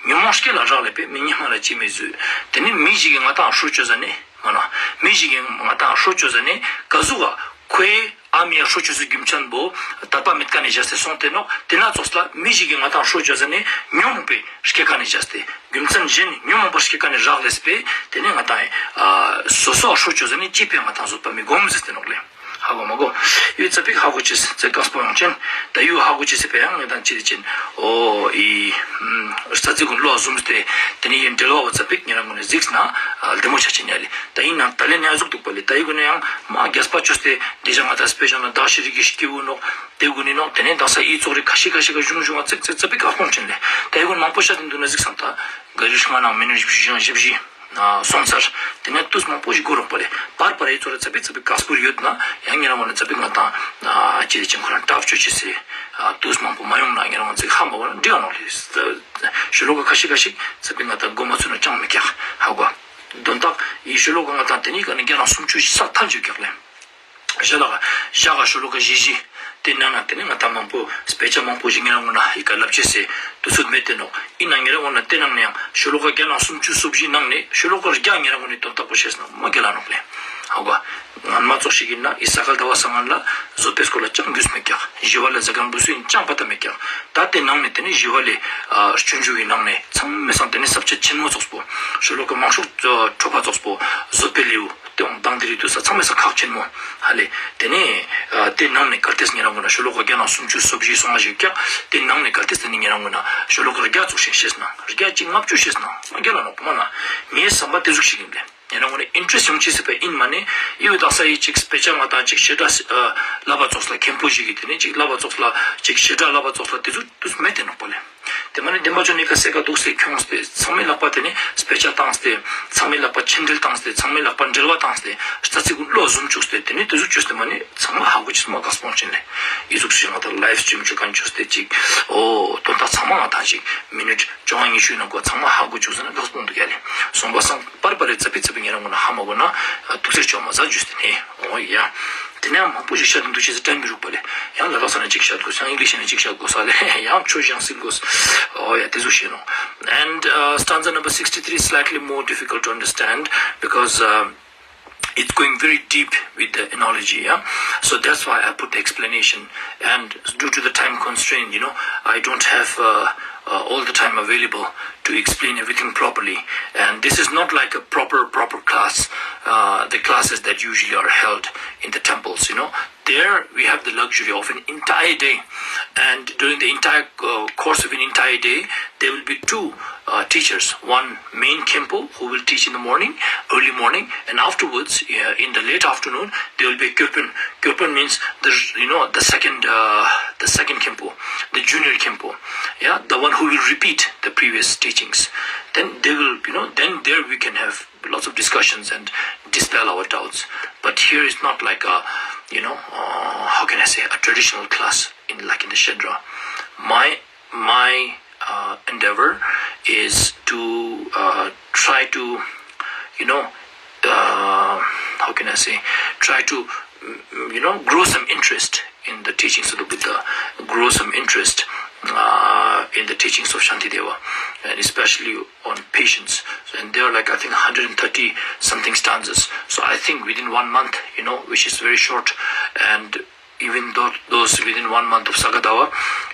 ཉོན་མོངས་སྐྱེ་ལ་རག་ལས་པས། མི་སྙན་སྨྲ་ལ་ཅིས་མི་བཟོད། ཏེ་ནེ་མི་ཞིག་གིས་ང་ཏང་ཧྲོ་བཅོས་ཟ་ནེ། མ་ན་མི་ཞིག་གིས་ང་ཏང་ཧྲོ་བཅོས་ཟ་ནེ་ག་ཟུག་ག་ཁོའི་ ཨ་མི་ཡ་ཧྲོ་ཅོས་སི་རྒྱུ་མཚན་པོ་དད་པ་མེད་ཁན་ནི་བཞག་སྟེ་སོང་སྟེ་ནོག། ཏེ་ན་ཙོགས་ལ་མི་ཞིག་གི་ང་དང་ཧྲོ་ཅོས་ཟ་ནེ་ཉོན་མོངས་པའི་སྐྱེ་ཁན་ནི་བཞག་སྟེ་རྒྱུ་མཚན་གཞན་ཉོན་མོངས་པ་སྐྱེ་ཁན་ནི་རག་ལས་པས་ཏེ་ནེ་ང་དང་ཨ་སོ་སོ་ཧྲོ་ཅོས་ཟ་ནེ་ཅི་ཕི་ང་དང་བཟོད་པ་མི་སྒོམ་ཟེར་ཏེ་ནོག་ལེ། ཧ་གོ་མ་གོ། ཡུལ་ཙ་པིག་ཧ་གོ་ཅེས་ཙེ་ཀགས་པོ་ཡོང་ཅན། ད་ཡུལ་ཧ་གོ་ཅེས་སི་ཕི་ཡ་ང་དང་ཅི་རེ་ཅན། ཨོ་ཨི་ཨམ་རྩ་ཚིག་གུན་བློ་ཟུམས་ཏེ་ཏེ་ནེ་ཡུལ་འབྲེལ་བ་བོ་ཙ་པིག་ཉེ་རང་གུན་ནི་གཟིགས་ན་ཨ་བདེ་མོ་ཆ་ཅན་ཡ་ལེ། ད་ཡིན་ནའང་ད་ལན་ཡ་ཟུག་འདུག་པ་ལེ། ད་ཡི་གུན་ནི་ཡང་མ་རྒྱས་པ་ཅོས་ཏེ་ཏེ་ཞག་ང་དང་སྤེ་ཆ་ན་དག་ཤེས་རིག་གི་སྐྱེ་བོ་ནོག་ཏེ་གུན་ནི་ནོག་ཏེ་ནེ་དག་ས་ཡི་ཙོགས་རེ་ཁ་ཤས་ཁ་ཤས་ཀ་ཞུང་ཞུང་བ་ཙིག་ཙིག་ཙ་པིག་ཀགས་པོ་ཅན་ལེ། ད་ཡི་གུན་མང་པོ་ཤ་ཏེ་འདུག་ན་གཟིགས་སམ། ད་ག་རི་ཤུ་མ་ནང་མི་ནི་བཞི་བཞི་བཞི་བཞི་ཨ་སོང་ཚར། ཏེ་ནེ་ཏུས་མང་པོ་ཞིག་གོ་རོག་པ་ལེ། པར་པར་ཡི་ཙོགས་རེ་ཙ་པིག་ཙ་པིག་ཀགས་པོ་ཡོད་ན་ཡང་ཉེ་རང་གུན་ནི་ཙ་པིག་ང་དང་ཨ་ཅི་རེ་ཅན་ཁོ་རང་ཀྲབ་ཅོ་ཅེས་སི་ཨ་ཏུས་མང་པོ་མ་ཡོང་ན་ཉེ་རང་གུན་ཙིག་ཧ་མ་གོ་ན་འགྲིག་ག་ནོག་ལེ། ཤོ་ལོ་ཀ་ཁ་ཤས་ཁ་ཤས་ཙ་པིག་ང་དང་གོ་མ་ཚུགས་ན་ཅང་མི་ཀྱག་ཧ་གོ། དོན་དག་ཡི་ཤོ་ལོ་ཀ་ང་དང་ཏེ་ནེ་ཀ་ནེ་རྒྱ་ནང་སུམ་ཅུ་ས་ཐལ་ཅུག་ཀྱག་ལེ། ཞག་ལ་ཞག་ག་ཤོ་ལོ་ཀ་བཞི་བཞི་ཏེ་ནང་ན་ཏེ་ནེ་ང་དང་མང་པོ་སྤེ་ཆ་མང་པོ་ཞིག་ཉེ་རང་གུན་ན་ཡི་ཀ་ལབ་ཅེས་སི་ཏུས་ཚོད་མེད་ཏེ་ནོག། ཡིན་ན་ཉེ་རང་གུན་ན་ཏེ་ནང་ནེ་ཡང་ཤོ་ལོ་ཀ་རྒྱ་ནང་སུམ་ཅུ་སོ་བཞི་ནང་ནེ་ཤོ་ལོ་ཀ་བརྒྱ་ཉེ་རང་གུན་ནི་དོན་དག་པོ་ཤེས་ན་མ་རྒྱལ་ལ་ནོག་ལེ། ཧ་གོ། ངན་མ་ཙོགས་ཤིག་ཡིན་ན་ཡི་ས་ག་ཟླ་བ་སྔན་ལ་བཟོད་པའི་སྐོར་ལ་ཅང་རྒྱུས་མེད་ཀྱག། ཞི་བ་ལྷའི་ཟ་ཁང་བུ་སུ་ཡིན་ཅང་པ་ཏ་མེད་ཀྱག། ད་ཏེ་ནང་ནེ་ཏེ་ནེ་ཞི་བ་ལྷའི་ཨ་སྤྱོད་འཇུག་གི་ནང་ནེ་ཚང་མའི་སང་ཏེ་ནེ་ས་བཅད་ཆེན་མོ་ཙོགས་པོ་ཤོ་ལོ་ཀ་མང་ཤོས་ཁྲོ་བ་ཙོགས་པོ་བཟོད་པའི་ལེའུ། ཏེའང་དང་དེ་རིང་དུས་ས་ཚང་མའི་ས་ཁག་ཆེན་མོ་ཧ་ལེ། ཏེ་ནེ་ཨ་ཏེ་ནང་ནེ་གལ་ཏེ་ཉེ་རང་གུན་ན་ཤོ་ལོ་ཀ་རྒྱ་ནང་སུམ་ཅུ་སོ་བཞི་སོང་ང་ཞིག་ཀྱག། ཏེ་ནང་ནེ་གལ་ཏེ་ཏེ་ནེ་ཉེ་རང་གུན་ན་ཤོ་ལོ་ཀ་བརྒྱ་ཙོགས་ཤིག་ཤེས་ན་བརྒྱ་ཅིག་ལྔ་བཅུ་ཤེས་ན་མ་རྒྱལ་ལ་ནོག་པོ་མ་ན། ངའི་བསམ་པ་ཏེ་ཟུག་ཤིག་ཡིན་ལེ། ཉེ་རང་གུན་ནི་ཨིན་ཊྲེསྚ་ཡོང་ཅེས་སི་ཕི་ཡིན་མ་ནེ་ཡི་བོ་དག་ས་ཡི་ཅིག་སྤེ་ཆ་ང་དང་ཅིག་བཤད་གྲྭ་ཨ་བསླབ་པ་ཙོགས་ལ་མཁན་པོ་ཞིག་གི་ཏེ་ནེ་ཅིག་བསླབ་པ་ཙོགས་ལ་ཅིག་བཤད་གྲྭ་བསླབ་པ་ཙོགས་ལ་ཏེ་ཟུག་ཏུས་མེད་ཏེ་ནོག་པོ་ལེ། ཏེ་མ་ནེ་བདེན་པ་ཅོ་ནེ་ཀ་སེ་ཀ་དུག་སྟེ་ཁྱོངས་ཏེ་ཚང་མའི་ལག་པ་ཏེ་ནེ་སྤེ་ཆ་བཏང་སྟེ་ཚང་མའི་ལག་པ་ཆེན་འགྲེལ་བཏང་སྟེ་ཚང་མའི་ལག་པ་འགྲེལ་བ་བཏང་སྟེ་རྩ་ཚིག་གུན་བློ་ཟུམ་ཅུག་སྟེ་ཏེ་ནེ་ཏེ་ཟུག་ཅོས་ཏེ་མ་ནེ་ཚང་མ་ཧ་གོ་ཅེས་མ་ག་སྤོང་ཅན་ལེ། ཡི་ཟུག་ཞིག་ང་དང་ལའིབ་སི་ཊྲིམ་ཅོ་ཁན་ཅོས་ཏེ་ཅིག་ཨོ་དོན་དག་ཚང་མ་ང་དང་ཅིག་མི་ནིཊ་བཅོ་ལྔ་ཉི་ཤུ་ནང་ཀོ་ཚང་མ་ཧ་གོ་ཅུག་ཟེར་ན་ག་སྤོང་དུག་ཡ་ལེ། སོང་པ་སང་པར་པར་རེ་ཙ་པིག་ཙ་པིག་ཉེ་རང་གུན་ན་ཧ་མ་གོ་ན་ཐུགས་སེ་ཅོ་མ་ཟ་ཇུས་ཏེ་ནེ་ཨོ་ཡ། ཏེ་ནེ་ཡང་མང་པོ་ཞིག་བཤད་དུ་འདུག་ཅེས་སི་ཊའིམ་མི་རུག་པ་ལེ། ཡང་ལ་དྭགས་ས་ནེ་ཅིག་བཤད་དགོས་ཡང་ཨིང་ལིཤ་ནེ་ཅིག་བཤད་དགོས་ས་ལེ་ཡང་ཆོས་ཞང་སིལ་དགོས། ཨོ་ཡ་ཏེ་ཟུག་ཤེས་ནོག། And uh, stanza number sixty-three is slightly more difficult to understand because uh, it's going very deep with the analogy, yeah? So that's why I put the explanation. And due to the time constraint, you know, I don't have uh, uh, all the time available to explain everything properly. And this is not like a proper, proper class, uh, the classes that usually are held in the temples, you know. There we have the luxury of an entire day, and during the entire uh, course of an entire day, there will be two uh, teachers. One main khenpo who will teach in the morning, early morning, and afterwards, uh, in the late afternoon, there will be a kyorpen. Kyorpen means the, you know, the second, uh, the second khenpo, the junior khenpo, yeah, the one who will repeat the previous teachings. Then they will, you know, then there we can have lots of discussions and dispel our doubts. But here is not like a, you know, uh, how can I say, a traditional class in, like, in the Shedra. My my uh, endeavor is to uh, try to, you know, uh, how can I say, try to, mm, you know, grow some interest in the teachings of the Buddha, grow some interest uh, in the teachings of Shantideva, and especially on patience. And there are, like, I think, one hundred thirty something stanzas. So I think within one month, you know, which is very short, and even though those within one month of Sakadava,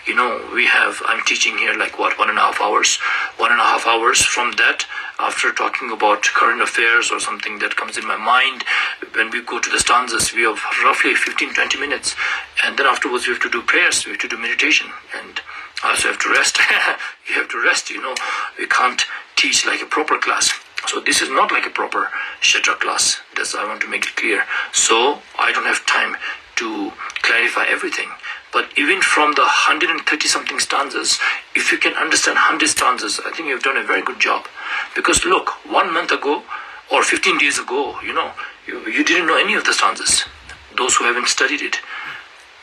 you know, we have, I'm teaching here, like, what, one and a half hours? One and a half hours. From that, after talking about current affairs or something that comes in my mind, when we go to the stanzas, we have roughly fifteen, twenty minutes. And then afterwards, we have to do prayers, we have to do meditation, and I also have to rest. You have to rest, you know. We can't teach like a proper class. So this is not like a proper Shedra class. That's, I want to make it clear. So I don't have time to clarify everything. But even from the one hundred thirty something stanzas, if you can understand one hundred stanzas, I think you've done a very good job. Because look, one month ago or fifteen days ago, you know, you, you didn't know any of the stanzas. Those who haven't studied it,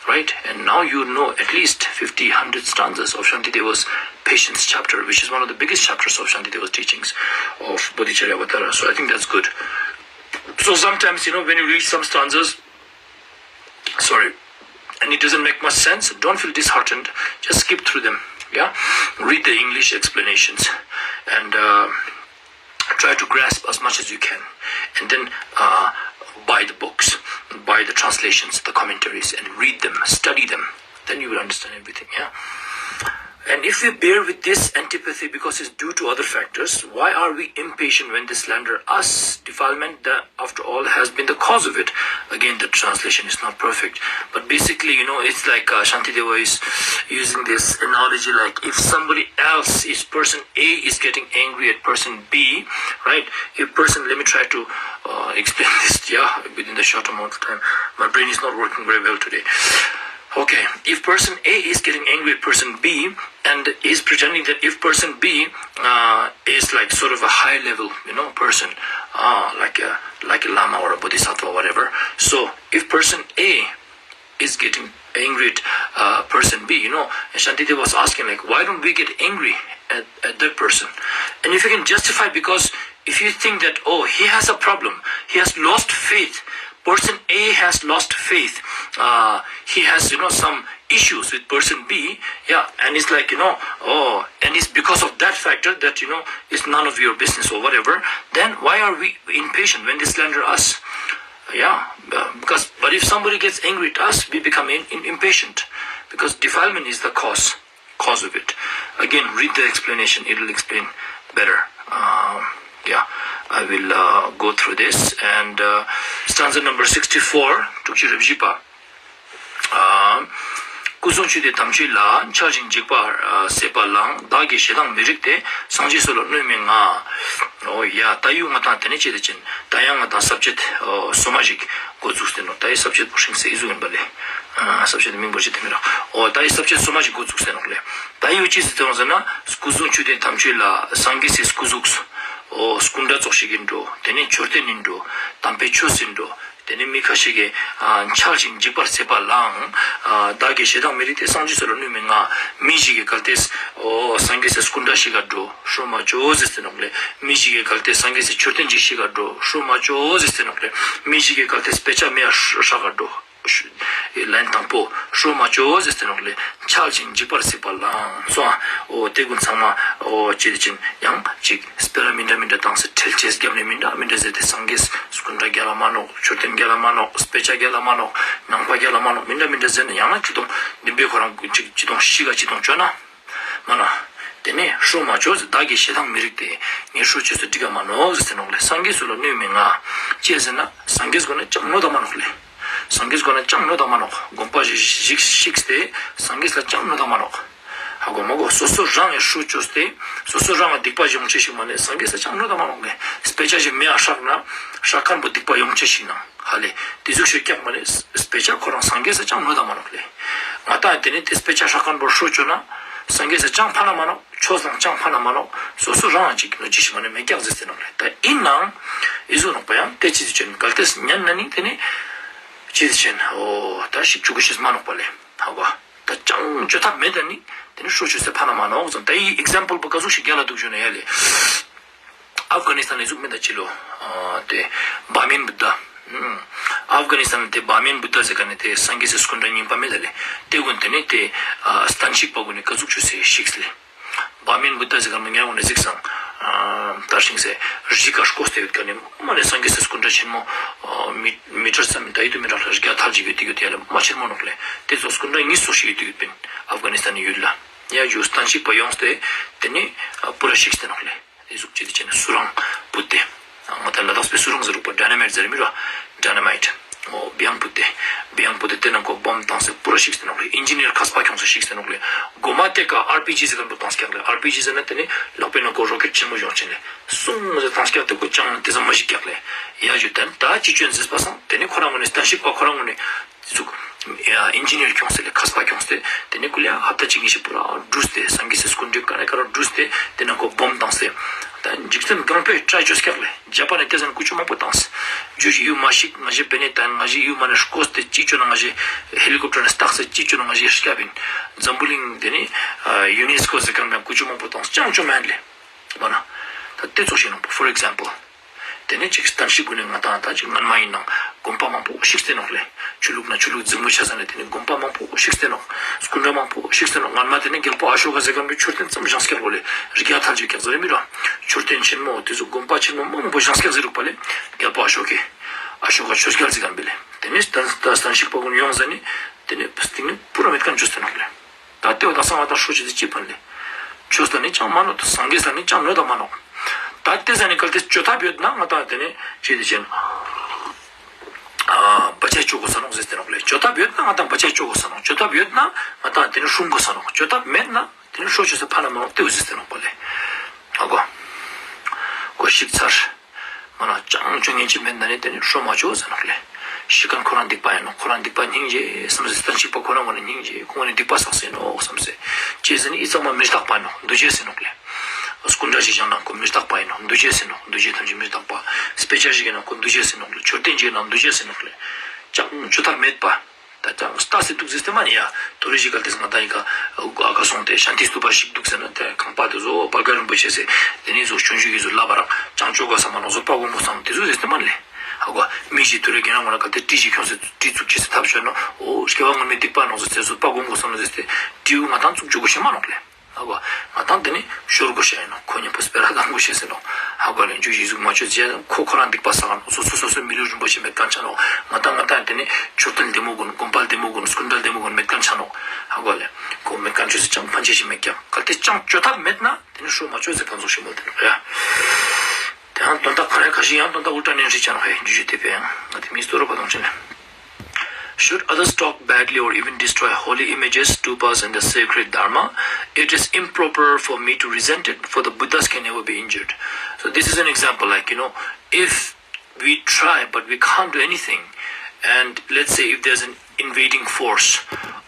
right? And now you know at least fifty, one hundred stanzas of Shantideva's patience chapter, which is one of the biggest chapters of Shantideva's teachings of Bodhicharya Avatara. So I think that's good. So sometimes, you know, when you read some stanzas, sorry, and it doesn't make much sense, don't feel disheartened. Just skip through them. Yeah, read the English explanations and uh, try to grasp as much as you can, and then uh, buy the books. buy the translations, the commentaries, and read them, study them. Then you will understand everything, yeah? And if we bear with this antipathy because it's due to other factors, why are we impatient when they slander us? Defilement, that after all, has been the cause of it. Again, the translation is not perfect. But basically, you know, it's like uh, Shantideva is using this analogy, like if somebody else is, person A is getting angry at person B, right? If person, let me try to uh, explain this, yeah, within the short amount of time. My brain is not working very well today. Okay, if person A is getting angry at person B and is pretending that if person B uh, is like sort of a high level, you know, person, uh, like a like a lama or a bodhisattva, whatever. So if person A is getting angry at uh, person B, you know, and Shantideva was asking, like, why don't we get angry at, at that person? And if you can justify, because if you think that, oh, he has a problem, he has lost faith, person A has lost faith, uh, he has, you know, some issues with person B, yeah, and it's like, you know, oh, and it's because of that factor that, you know, it's none of your business or whatever, then why are we impatient when they slander us? Yeah, uh, because, but if somebody gets angry at us, we become in, in, impatient, because defilement is the cause, cause of it. Again, read the explanation, it will explain better. Um, yeah, I will uh, go through this. And uh, stanza number sixty-four, དྲུག་ཅུ་རེ་བཞི་པ། ཨ། སྐུ་གསུང་ཆོས་སྡེ་དམ་ཆོས་ལ། འཆལ་ཞིང་འཇིགས་པར་ཨ་སྲེད་པ་ལའང་། བདག་གིས་ཞེ་སྡང་མི་རིགས་ཏེ། སངས་རྒྱས་སོ་ལ་གནོད་མི་མངའ། འོ་ཡ། ད་ཡུ་ང་དང་དེ་ནས་ཅི་དེ་ཅན། ད་ཡང་ང་དང་ས་བཅད་སོ་མ་ཞིག་འགོ་བཙུགས་ཏེ་ནོག། ད་ཡི་ས་བཅད་པོ་ཧྲིང་སེ་ཨི་ཟུག་ཡིན་པ་ལེ། ཨ། ས་བཅད་མིང་པོ་ཅི་དེ་མི་རག། འོ་ད་ཡི་ས་བཅད་སོ་མ་ཞིག་འགོ་བཙུགས་ཏེ་ནོག་ལེ། ད་ཡུ་ཅི་ཟེར་ཏེ་ཡོང་ཟེར་ན། སྐུ་གསུང་ཆོས་སྡེ་དམ་ཆོས་ལ། སངས་རྒྱས་སི་སྐུ་གཟུགས། འོ་སྐུ་འདྲ་ཙོགས་ཤིག་ཡིན་འགྲོ། དེ་ནས་མཆོད་རྟེན་ཡིན་འགྲོ། དམ་པའི་ཆོས་ཡིན་འགྲོ། དེ་ནས་མི་ཁ་ཤས་ཀྱིས་ཨ་འཆལ་ཞིང་འཇིགས་པར་སྲེད་པ་ལའང་། ཨ་བདག་གིས་ཞེ་སྡང་མི་རིགས་ཏེ། སངས་རྒྱས་སོ་ལ་གནོད་མི་མངའ། མི་ཞིག་གིས་གལ་ཏེ་འོ་སངས་རྒྱས་སི་སྐུ་འདྲ་ཞིག་ག་འགྲོ་ཧྲོ་མ་ཅོ་ཟེར་ཏེ་ནོག་ལེ། མི་ཞིག་གིས་གལ་ཏེ་སངས་རྒྱས་སི་མཆོད་རྟེན་ཅིག་ཞིག་ག་འགྲོ་ཧྲོ་མ་ཅོ་ཟེར་ཏེ་ནོག་ལེ། མི་ཞིག་གིས་གལ་ཏེ་དཔེ་ཆ་མེ་ཡ་ཧྲག་ག་འགྲོ། ལན་དང་པོ་ཧྲོ་མ་ཅོ་ཟེར་ཏེ་ནོག་ལེ། འཆལ་ཞིང་འཇིགས་པར་སྲེད་པ་ལའང་སོ། འོ་དེ་ཀུན་ཚང་མ་འོ་ཅི་དེ་ཅན་ཡང་ཅིག་སྤེ་ར་མི་འདྲ་མི་འདྲ་བཏང་སྟེ་ཁྲེལ་ཆེས་རྒྱབ་ནས་མི་འདྲ་མི་འདྲ་ཟེར་ཏེ། སངས་རྒྱས་སྐུ་འདྲ་རྒྱལ་ལ་མ་ནོག། མཆོད་རྟེན་རྒྱལ་ལ་མ་ནོག། དཔེ་ཆ་རྒྱལ་ལ་མ་ནོག། ནང་པ་རྒྱལ་ལ་མ་ནོག། མི་འདྲ་མི་འདྲ་ཟེར་ནས་ཡང་ན་ཅི་དོང་འདི་པའི་ཁོ་རང་ཅིག་ཅི་དོང་ཤི་ག་ཅི་དོང་ཅོ་ན། མ་ན། དེ་ནས་ཧྲོ་མ་ཅོ་ཟེར། བདག་གིས་ཞེ་སྡང་མི་རིགས་ཏེ། ངས་ཧྲོ་ཅོས་ཏེ་འགྲིག་ག་མ་ནོག་ཟེར་ཏེ་ནོག་ལེ། སངས་རྒྱས་སོ་ལ་གནོད་མི་མངའ། ཅི་ཟེར་ན་སངས་རྒྱས་སྒོ་ནས་ཅང་གནོད་ད་མ་ནོག་ལེ། སངས་རྒྱས་སྒོ་ནས་ཅང་གནོད་ད་མ་ནོག། དགོན་པ་ཞིག་ཞིག་བཤིགས་ཏེ་སངས་རྒྱས་ལ་ཅང་གནོད་ད་མ་ནོག། ཧ་གོ་མ་གོ། སོ་སོ་རང་ངི་ཧྲོ་ཅོས་ཏེ་སོ་སོ་རང་ལ་སྡིག་པ་ཡོང་ཅེས་ཤིག་མ་ནེ་སངས་རྒྱས་ལ་ཅང་གནོད་ད་མ་ནོག་གི། དཔེ་ཆ་ཞིག་མེ་ཡ་ཧྲག་ན་ཧྲག་མཁན་པོ་སྡིག་པ་ཡོང་ཅེས་ཤིག་ན་ཧ་ལེ། དེ་ཟུག་ཤིག་ཀྱག་མ་ནེ་དཔེ་ཆ་ཁོ་རང་སངས་རྒྱས་ལ་ཅང་གནོད་ད་མ་ནོག་ལེ། ང་ད་དེ་ནས་དེ་དཔེ་ཆ་ཧྲག་མཁན་པོ་ཧྲོ་ཅོ་ན་སངས་རྒྱས་ལ་ཅང་ཕན་ན་མ་ནོག། ཆོས་ལའང་ཅང་ཕན་ན་མ་ནོག། སོ་སོ་རང་ལ་ཅིག་གནོད་ཅེས་ཤིག་མ་ནེ་མེད་ཀྱག་ཟེར་ཏེ་ནོག་ལེ། ད་ཡིན་ནའང་ཨི་ཟུག་ནོག་པ་ཡང་དེ་ཅི་ཟེར་ཅན་གལ་ཏེ་ཉན་ན་ནི་དེ་ནི་ཅི་ཟེར་ཅན་འོ་ད་ཤིག་ཅུག་གི་ཤེས་མ་ནོག་པ་ལེ། ཧ་གོ། ད་ཅང་བཅོ་ཐབས་མེད་ད་ནི་དེ་ནི་ཧྲོ་ཅོས་ཏེ་ཕན་ན་མ་ནོག་ཟེར། ད་ཡི་ཨིག་ཛམ་པལ་པོ་ག་ཟུག་ཤིག་རྒྱལ་ལ་འདུག་ཞུ་ན་ཡ་ལེ། ཨབ་གྷ་ནི་སྟན་ནི་ཟུག་མེད་ད་ཅི་ལོ། ཨ་དེ་བྷ་མེན་བུད་དྷ། ཨམ། ཨབ་གྷ་ནི་སྟན་དེ་བྷ་མེན་བུད་དྷ་ཟེར་མཁན་ནི་དེ་སངས་རྒྱས་སི་སྐུ་འདྲ་རྙིང་པ་མེད་ད་ལེ། དེ་ཀུན་དེ་ནི་དེ་ཨ་སྟན་ཞིག་པ་ཀུན་ནི་ག་ཟུག་ཅོས་ཏེ་ཤིགས་ལེ། བྷ་མེན་བུད་དྷ་ཟེར་མཁན་མི་ཉག་ཀུན་ནི་གཟིགས་སང་། ཨ་དར་ཤིང་སེ་རི་ཀ་སྐོར་ཏེ་ཡོད་མཁན་ནི་མ་ནེ་སངས་རྒྱས་སི་སྐུ་འདྲ་ཆེན་མོ་ཨ་མི་མི་ཊར་ཙམ་མི་ད་ཡོད་དུ་མི་རག་ལེ། རྒྱ་ཐལ་ཅིག་ཡོད་དེ་ཡོད་དེ་ཡ་ལེ་མ་ཆེན་མོ་ནོག་ལེ། དེ་ཚོ་སྐུ་འདྲ་གཉིས་ཙོགས་ཤིག་ཡོད་དེ་ཡོད་པིན། ཨབ་གྷ་ནི་སྟན་ནི་ཡུལ་ལ་ཡ་ཇུ་སྟན་ཞིག་པ་ཡོངས་ཏེ་དེ་ནི་ཨ་པུ་ར་ཤིགས་ཏེ་ནོག་ལེ། དེ་ཟུག་ཅིག་དེ་ཅན་སུ་རང་བུད་དེ། ང་ད་ལ་དྭགས་པའི་སུ་རང་ཟེར་རུག་པ་ཌའི་ན་མའིཊ་ཟེར་མི་ར། ཌའི་ན་མའིཊ། འོ་བི་ཡང་བུད་དེ། བི་ཡང་བུད་དེ་དེ་ནང་ཁོ་བོམ་བཏང་སྟེ་པུ་ར་ཤིགས་ཏེ་ནོག་ལེ། ཨིན་ཇི་ནིར་མཁས་པ་ཁྱོངས་ཏེ་ཤིགས་ཏེ་ནོག་ལེ། གོ་མ་དེ་ཀ་ཨར་པི་ཇི་ཟེར་མཁན་པོ་བཏང་ཀྱག་ལེ། ཨར་པི་ཇི་ཟེར་ན་དེ་ནི་ལག་པའི་ནང་ཁོ་རོ་ཀེཊ་ཆེན་མོ་ཡོང་ཅེས་ལེ། སུང་ཟེར་བཏང་ཀྱག་དེ་ཀོ་ཅང་དེ་ཙམ་མ་ཤིག་ཀྱག་ལེ། ཡ་ཇུ་དེ་ནི་ད་ཅི་ཅོ་ཨིན་ཟེར་པ་སང་དེ་ནི་ཁོ་རང་ངོ་ནེ་སྟན་ཞིག་པ་ཁོ་རང་ངོ་ནེ། ཟུག་ཨིན་ཇི་ནིར་ཁྱོངས་ཏེ་ལེ། མཁས་པ་ཁྱོངས་ཏེ་དེ་ནི་ཀུ་ལེ་ཧབ་ཏ་ཅིག་ཉིས་ཤིག་པུ་ར་བྲུས་ཏེ་སངས་རྒྱས་སི་སྐུ་འདྲ་ཀ་ར་ཀ་ར་བྲུས་ཏེ་དེ་ནང་ཁོ་བོམ་བཏང་སྟེ། ད་འཇིག་རྟེན་གང་པོའི་ཊྲའི་ཅོས་ཀྱག་ལེ། ཇ་པན་ནི་དེ་ཙམ་ཀུ་ཅོ་མང་པོ་བཏང་སྟེ། ཇུ་ཡུ་མ་ཤིག་ང་ཞི་བེ་ནེ་ཏན་ང་ཞི་ཡུ་མ་ནེ་སྐོར་ཏེ་ཅི་ཅོ་ན་ང་ཞི་ཧེ་ལི་ཀོབ་ཊར་ནེ་སྟག་སྟེ་ཅི་ཅོ་ན་ང་ཞི་སྐྱབས་ཨིན། འཛམ་བུ་གླིང་དེ་ནི་ཡུ་ནེས་ཀོ་ཟེར་མཁན་པོ་ཀུ་ཅོ་མང་པོ་བཏང་སྟེ་ཅང་ཅོ་མེན་ལེ། མ་ན། ད་དེ་ཙོགས་ཤིག་ནོག་པ། ཕོར་ཨིག་ཛམ་པལ། དེ་ནས་ཅིག་སྟན་ཞིག་ཀུན་ནི་ང་དང་ད་ཅིག་སྔན་མ་ཡིན་ནང་དགོན་པ་མང་པོ་བཤིགས་ཏེ་ནོག་ལེ། ཆོས་ལུགས་ན་ཆོས་ལུགས་འཛིང་མོ་ཆ་ས་ནས་དེ་ནས་དགོན་པ་མང་པོ་བཤིགས་ཏེ་ནོག། སྐུ་འདྲ་མང་པོ་བཤིགས་ཏེ་ནོག། སྔན་མ་དེ་ནས་རྒྱལ་པོ་ཨ་ཤོ་ཀ་ཟེར་མཁན་པོའི་མཆོད་རྟེན་ཙམ་བཞེངས་ཀྱག་པོ་ལེ། རྒྱ་ཐལ་ཅིག་ཀྱག་ཟེར་མི་ར། མཆོད་རྟེན་ཆེན་མོ་དེ་ཚོ་དགོན་པ་ཆེན་མོ་མང་པོ་བཞེངས་ཀྱག་ཟེར་རུག་པ་ལེ། རྒྱལ་པོ་ཨ་ཤོ་ཀས། ཨ་ཤོ་ཀ་ཆོས་རྒྱལ་ཟེར་ཁན་བེ་ལེ། ཏེ་ནེ་སྟན་སྟན་ཞིག་པ་གུན་ཡོང་ཟ་ནེ་ཏེ་ནེ་སྟིང་ནེ་པུ་ར་མེད་ཁན་ཅོས་ཏེ་ནོག་ལེ། ད་ཏེ་བོ་དག་ས་ང་དང་ཧྲོ་ཅེས་ཏེ་ཅི་ཕན་ལེ། ཆོས་ལ་ནི་ཅང་མ་ནོག། སངས་རྒྱས་ལ་ནི་ཅང་ནོད་མ་ནོག། ད་ཏེ་ཟ་ནེ་གལ་ཏེ་ཅོ་ཐབས་ཡོད་ན་ང་དང་ཏེ་ནེ་ཅི་ཏེ་ཅན། ཨ་བར་ཆད་ཅོ་གོས་ས་ནོག་ཟེར་ཏེ་ནོག་ལེ། ཅོ་ཐབས་ཡོད་ན་ང་དང་བར་ཆད་ཅོ་གོས་ས་ནོག། ཅོ་ཐབས་ཡོད་ན་ང་དང་ཏེ་ནེ་སྲུང་གོས་ས་ནོག། ཅོ་ཐབས་མེད་ན་ཏེ་ནེ་ཧྲོ་ཅོས་ཏེ་ཕན་མ་ནོག། ཏེ་བོ་ཟེར་ཏེ་ནོག་པ་ལེ། ཧ་གོ། གོ་ཤིག་ཚར། མ་ན་ཅང་ཅོ་ཉན་ཅི་མེད་ན་ནི་ཏེ་ནེ་ཧྲོ་མ་ཅོ་ཟེར་ནོག་ལེ། ཤི་ཁན་ཁོ་རང་སྡིག་པ་ཨིན་ནོག། ཁོ་རང་སྡིག་པ་སྙིང་རྗེ་སམ་སེ་སྟན་ཞིག་པ་ཁོ་རང་ངོ་ནེ་སྙིང་རྗེ་ཁོ་ངོ་ནེ་སྡིག་པ་བསགས་སེ་ནོག་སམ་སེ། ཅི་ཟེར་ན་འི་ཚང་མ་མི་རྟག་པ་ཨིན་ནོག། འདུ་བྱེད་ཟེར་ནོག་ལེ། སྐུ་འདྲ་ཞིག་བཞེངས་ན་ཁོ་མི་རྟག་པ་ཨིན་ནོག། འདུ་བྱེད་ཟེར་ནོག། འདུ་བྱེད་ཐམས་ཅད་མི་རྟག་པ། དཔེ་ཆ་ཞིག་ཨིན་ན་ཁོ་འདུ་བྱེད་ཟེར་ནོག་ལེ། མཆོད་རྟེན་ཞིག་ཨིན་ན་འདུ་བྱེད་ཟེར་ནོག་ལེ། ཅང་ཅོ་ཐབས་མེད་པ། ད་ཅང་ལྟས་སེ་དུག་ཟེར་ཏེ་མ་ནེ་ཡ། ཐོ་རེ་ཞིག་ག་ཏེ་ང་དང་འི་ཀ་ཨ་ཀ་སོང་སྟེ་ཤཱན་ཏི་སྟུ་པ་ཞིག་དུག་ཟེར་ན་ཏེ་ཁང་པ་ཏེ་ཟོ་བལ་ག་རིན་པོ་ཆེ་ཟེར་ཏེ་ནི་ཟོ་སྤྱོད་འཇུག་གི་ཟོ་ལབ་པ་རང་ཅང་ཅོ་གོས་ས་མ་ནོག། བཟོད་པ་སྒོམ་གོས་ས་མ་ནོག། ཏེ་ཟོ་ཟེར་ཏེ་མ་ནེ་ལེ། ཧ་གོ། མི་ཞིག་ཐོ་རེ་གི་ནང་ང་ན་ག་ཏེ་གྲི་ཞིག་ཁྱོངས་སེ་གྲི་བཙུགས་ཅེས་སི་ཐབས་ཤོར་ན་འོ་སྐྱེ་བ་སྔོན་མའི་སྡིག་པ་ནོག་ཟེར་ཏེ་བཟོད་པ་སྒོམ་གོས་ས་ནོག་ཟེར་ཏེ་གྲི་བོ་ང་དང་བཙུགས་ཅོ་གོས་ཤེས་མ་ནོག་ལེ། ཧ་གོ། ང་དང་ཏེ་ནི་ཤོར་གོས་ཤེས་ཨིན་ནོག། ཁོ་ཉམ་པོ་སྤེ་ར་ལྡང་གོས་ཤེས་ཨིན་ནོག། ཧ་གོ་ལེ། འཇུག་ཞི་ཟུག་མ་ཅོ་ཅེས་ཁོ་ཁོ་རང་སྡིག་པ་བསགས་ནོག། སོ་སོ་སོ་སོ་མི་ལུས་རིན་པོ་ཆེ་མེད་ཁན་ཆ་ནོག། ང་དང་ང་དང་ཏེ་ནི་མཆོད་རྟེན་ལྡེ་མོ་གུན་དགོན་པ་ལྡེ་མོ་གུན་སྐུ་འདྲ་ལྡེ་མོ་གུན་མེད་ཁན་ཆ་ནོག། ཧ་གོ་ལེ། ཁོ་མེད་ཁན་ཅོས་སེ་ཅང་ཕན་ཆེ་ཞིག་མེད་ཀྱང་གལ་ཏེ་ཅང་ཅོ་ཐབས་མེད་ན་ཏེ་ནི་ཧྲོ་མ་ཅོ་ཟེར་ཁན་ཙོགས་ཤིག་མོལ་ཏེ་ནོག་ཡ། ཏེ་ཡང་དོན་དག་ཁ་རེ་ཁ་ཤིག་ཡང་དོན་དག་འུར་ཏྲ་ནེན་ཧྲི་ཆ་ནོག་ཧེ། འཇུ་ཞུ་ཏེ་པེ་ཡང་ང་ཏེ་མི་སྟོར་བ་དང་ཆེན། Should others talk badly or even destroy holy images, stupas, and the sacred Dharma, it is improper for me to resent it, for the Buddhas can never be injured. So, this is an example, like, you know, if we try but we can't do anything, and let's say if there's an invading force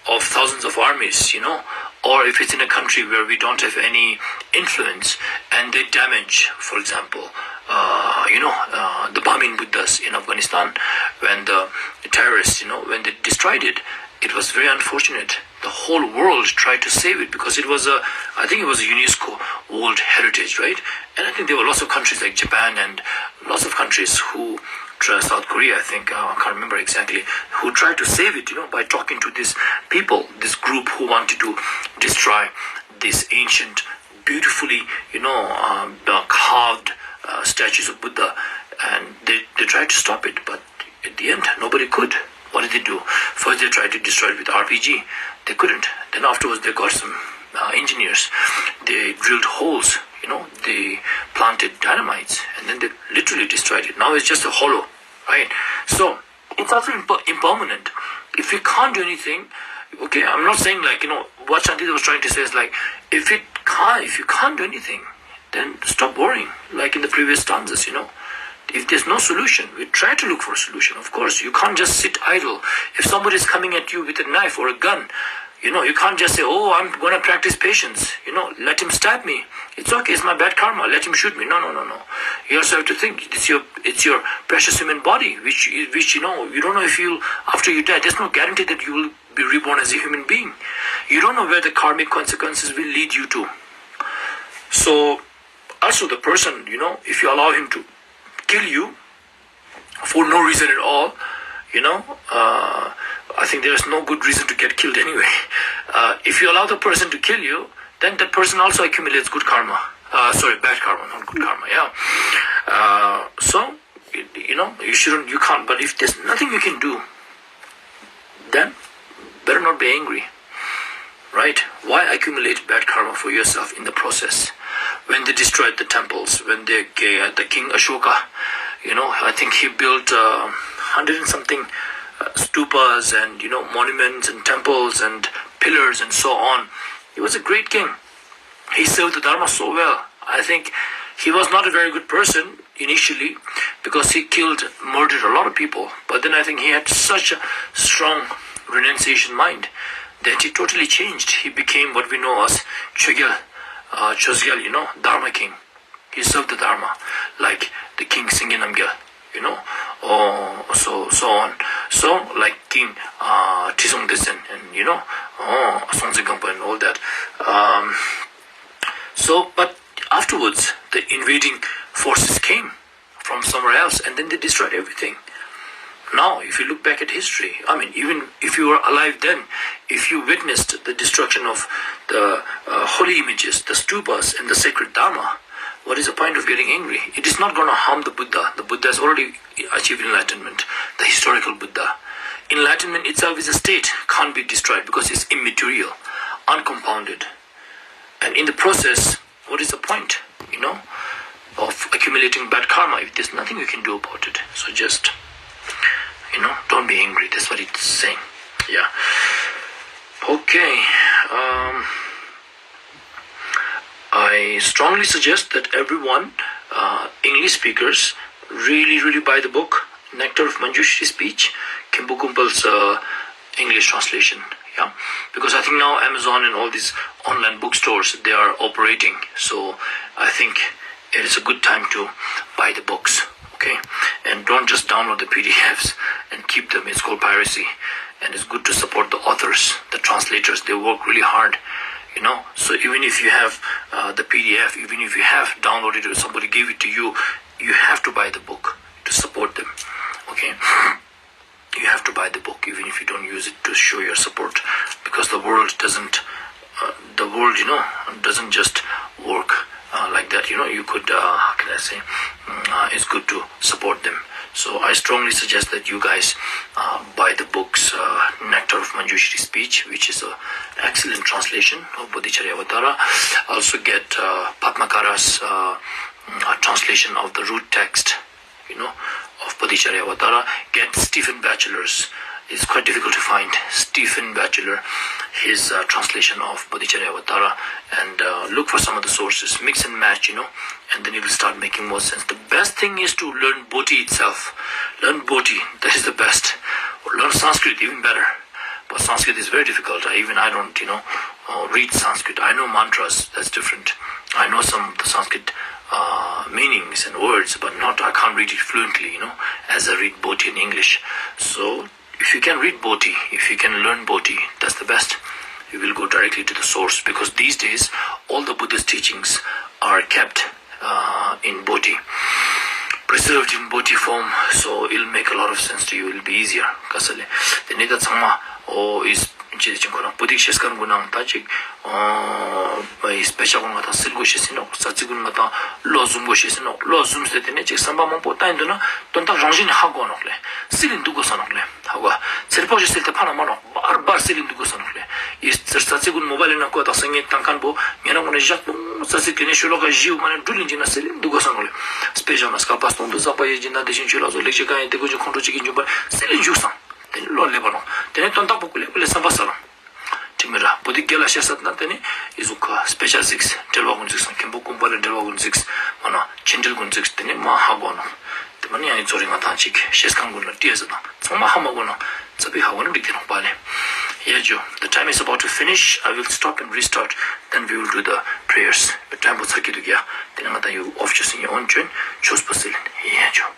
of thousands of armies, you know, or if it's in a country where we don't have any influence and they damage, for example, uh, you know, uh, the Bamin Buddhas in Afghanistan, when the terrorists, you know, when they destroyed it, it was very unfortunate. The whole world tried to save it because it was a, I think it was a UNESCO World Heritage, right? And I think there were lots of countries like Japan and lots of countries who, tr- South Korea, I think, uh, I can't remember exactly, who tried to save it, you know, by talking to these people, this group who wanted to destroy this ancient, beautifully, you know, um, uh, carved uh, statues of Buddha, and they, they tried to stop it, but at the end, nobody could. What did they do? First, they tried to destroy it with R P G. They couldn't. Then afterwards, they got some uh, engineers. They drilled holes, you know, they planted dynamites, and then they literally destroyed it. Now it's just a hollow, right? So, it's also imper- impermanent. If we can't do anything, okay, I'm not saying, like, you know, what Shantideva was trying to say is, like, if it can't, if you can't do anything, then stop worrying, like in the previous stanzas, you know. If there's no solution, we try to look for a solution. Of course, you can't just sit idle. If somebody is coming at you with a knife or a gun, you know, you can't just say, "Oh, I'm gonna practice patience. You know, let him stab me. It's okay, it's my bad karma. Let him shoot me." No, no, no, no. You also have to think it's your it's your precious human body, which which you know you don't know if you'll after you die. There's no guarantee that you will be reborn as a human being. You don't know where the karmic consequences will lead you to. So, also the person, you know, if you allow him to kill you for no reason at all, you know, uh, I think there is no good reason to get killed anyway. Uh, if you allow the person to kill you, then that person also accumulates good karma. Uh, sorry, bad karma, not good karma, yeah. Uh, so, you, you know, you shouldn't, you can't, but if there's nothing you can do, then better not be angry, right? Why accumulate bad karma for yourself in the process? When they destroyed the temples, when they, uh, the king Ashoka, you know, I think he built uh, hundred and something uh, stupas and, you know, monuments and temples and pillars and so on. He was a great king. He served the Dharma so well. I think he was not a very good person initially because he killed, murdered a lot of people. But then I think he had such a strong renunciation mind that he totally changed. He became what we know as Chogyal, uh, Chosgyal, you know, Dharma king. He served the Dharma like the king Singye Namgyal, you know, oh, so so on. So like King uh, Trisong Detsen and, you know, oh, Songtse Gangpa and all that. Um, so, but afterwards, the invading forces came from somewhere else, and then they destroyed everything. Now, if you look back at history, I mean, even if you were alive then, if you witnessed the destruction of the uh, holy images, the stupas, and the sacred Dharma, What is the point of getting angry? It is not going to harm the Buddha. The Buddha has already achieved enlightenment, the historical Buddha. Enlightenment itself is a state, can't be destroyed because it's immaterial, uncompounded. And in the process, what is the point, you know, of accumulating bad karma if there's nothing you can do about it? So just, you know, don't be angry. That's what it's saying. Yeah. Okay. Um, I strongly suggest that everyone, uh, English speakers, really, really buy the book, Nectar of Manjushri Speech, Khenpo Kumbhal's, uh, English translation. Yeah, because I think now Amazon and all these online bookstores, they are operating. So I think it is a good time to buy the books. Okay, and don't just download the P D Fs and keep them. It's called piracy, and it's good to support the authors, the translators. They work really hard, you know. So even if you have, uh, the P D F, even if you have downloaded or somebody gave it to you, you have to buy the book to support them. Okay. You have to buy the book even if you don't use it to show your support, because the world doesn't, uh, the world, you know, doesn't just work, uh, like that. You know, you could, uh, how can I say, mm, uh, it's good to support them. So I strongly suggest that you guys, uh, buy the books, uh, Nectar of Manjushri Speech, which is an excellent translation of Bodhicharya Vatara. Also get, uh, Padmakara's, uh, mm, uh, translation of the root text, you know, of Bodhicharya Vatara. Get Stephen Batchelor's. It's quite difficult to find Stephen Batchelor, his, uh, translation of Bodhicharya Vatara, and, uh, look for some of the sources. Mix and match, you know, and then it will start making more sense. The best thing is to learn Bodhi itself. Learn Bodhi, that is the best. Or learn Sanskrit, even better. But Sanskrit is very difficult. I, even I don't, you know, uh, read Sanskrit. I know mantras, that's different. I know some of the Sanskrit, uh, meanings and words, but not, I can't read it fluently, you know, as I read Bodhi in English. So if you can read Bodhi, if you can learn Bodhi, that's the best. You will go directly to the source, because these days all the Buddhist teachings are kept, uh, in Bodhi, preserved in Bodhi form, so it'll make a lot of sense to you, it'll be easier. ཀ་ས་ལེ། དེ་ནེ་ད་ཚང་མ་འོ་ཨིས་ཅི་ཅི་ཁོ་རང་བོད་ཡིག་ཤེས་མཁན་གུན་ནང་ད་ཅིག་འོ་ཨིས་དཔེ་ཆ་གུན་ང་ཏང་སིལ་དགོས་ཤེས་ཨིན་ནོག་རྩ་ཚིག་གུན་ང་ཏང་བློ་ཟུམ་དགོས་ཤེས་ཨིན་ནོག་བློ་ཟུམས་ཏེ་དེ་ནེ་ཅིག་བསམ་པ་མང་པོ་བཏང་ཡིན་འདུག་ན་དོན་དག་རང་བཞིན་ཧ་གོ་ནོག་ལེ། སིལ་ལིན་འདུག་དགོས་ས་ནོག་ལེ། ཧ་གོ། ཚེར་པོ་ཞིག་སིལ་ཏེ་ཕ་ན་མ་ནོག་བར་བར་སིལ་ལིན་འདུག་དགོས་ས་ནོག་ལེ། ཨིས་རྩ་ཚིག་གུན་མོ་བལ་ལི་ནང་བཀོད་དག་ས་ངས་བཏང་མཁན་པོ་ངེ་རང་ངོ་ནེ་བཞག་དུང་རྩ་ཚིག་དེ་ནེ་ཤོ་ལོ་ཀ་བཞི་འོ་མ་ནེ་འགྲུལ་ལིན་ཅིག་ན་སིལ་ལིན་འདུག་དགོས་ས་ནོག་ལེ། དཔེ་བཞག་ན་བསྐལ་པ་སྟོང་དུ་བསགས་པ་ཡི་སྦྱིན་བདག་དེ་བཞིན་ཆོས་ལ་སོགས་ལེགས་སྤྱད་གང་ཡིན་དེ་ཀུན་གྱི་ཁོང་ཁྲོ་གཅིག་གི་འབྱུང་བར་སིལ་ལིན་བཞུགས་སང་། དེ་ནེ་བློ་སླེབ་པ་ནོག་དེ་ནེ་དོན་དག་པོ་ཀུ་ལེ་ཀུ་ལེ་བསམ་པ་ས་རང་། ཁྲིག་མི་ར་བོ་དེ་རྒྱལ་ལ་ཤེས་ས་ན་དེ་ནེ་ཨི་ཟུག་ག་དཔེ་ཆ་གཟིགས། འགྲེལ་བ་གུན་གཟིགས་སང་མཁན་པོ་ཀུན་པ་ལ་འགྲེལ་བ་གུན་གཟིགས། མ་ན་ཆེན་འགྲེལ་གུན་གཟིགས། དེ་ནེ་མ་ཧ་གོ་ནོག་དེ་མ་ནེ་ཡང་ཨི་ཚོ་རིང་ང་ཏང་ཅིག་ཤེས་མཁན་གུན་ལ་ཏི་ཡ་ཟ་དང་ཚང་མ་ཧ་མ་གོ་ན་ཙ་པིག་ཧ་གོ་ན་འགྲིག་གི་ནོག་པ་ལེ། ཡ་ཇོ། The time is about to finish. I will stop and restart. Then we will do the prayers. ཊའིམ་པོ་ཚར་གི་འདུག་ཡ། དེ་ནེ་ང་ཏང་ཡུ་ཨོཕ་ཅོས་སིན་ཡ་ཨོན་ཅོས་ཆོས་པོ་སིལ་ལིན། ཡ་ཇོ།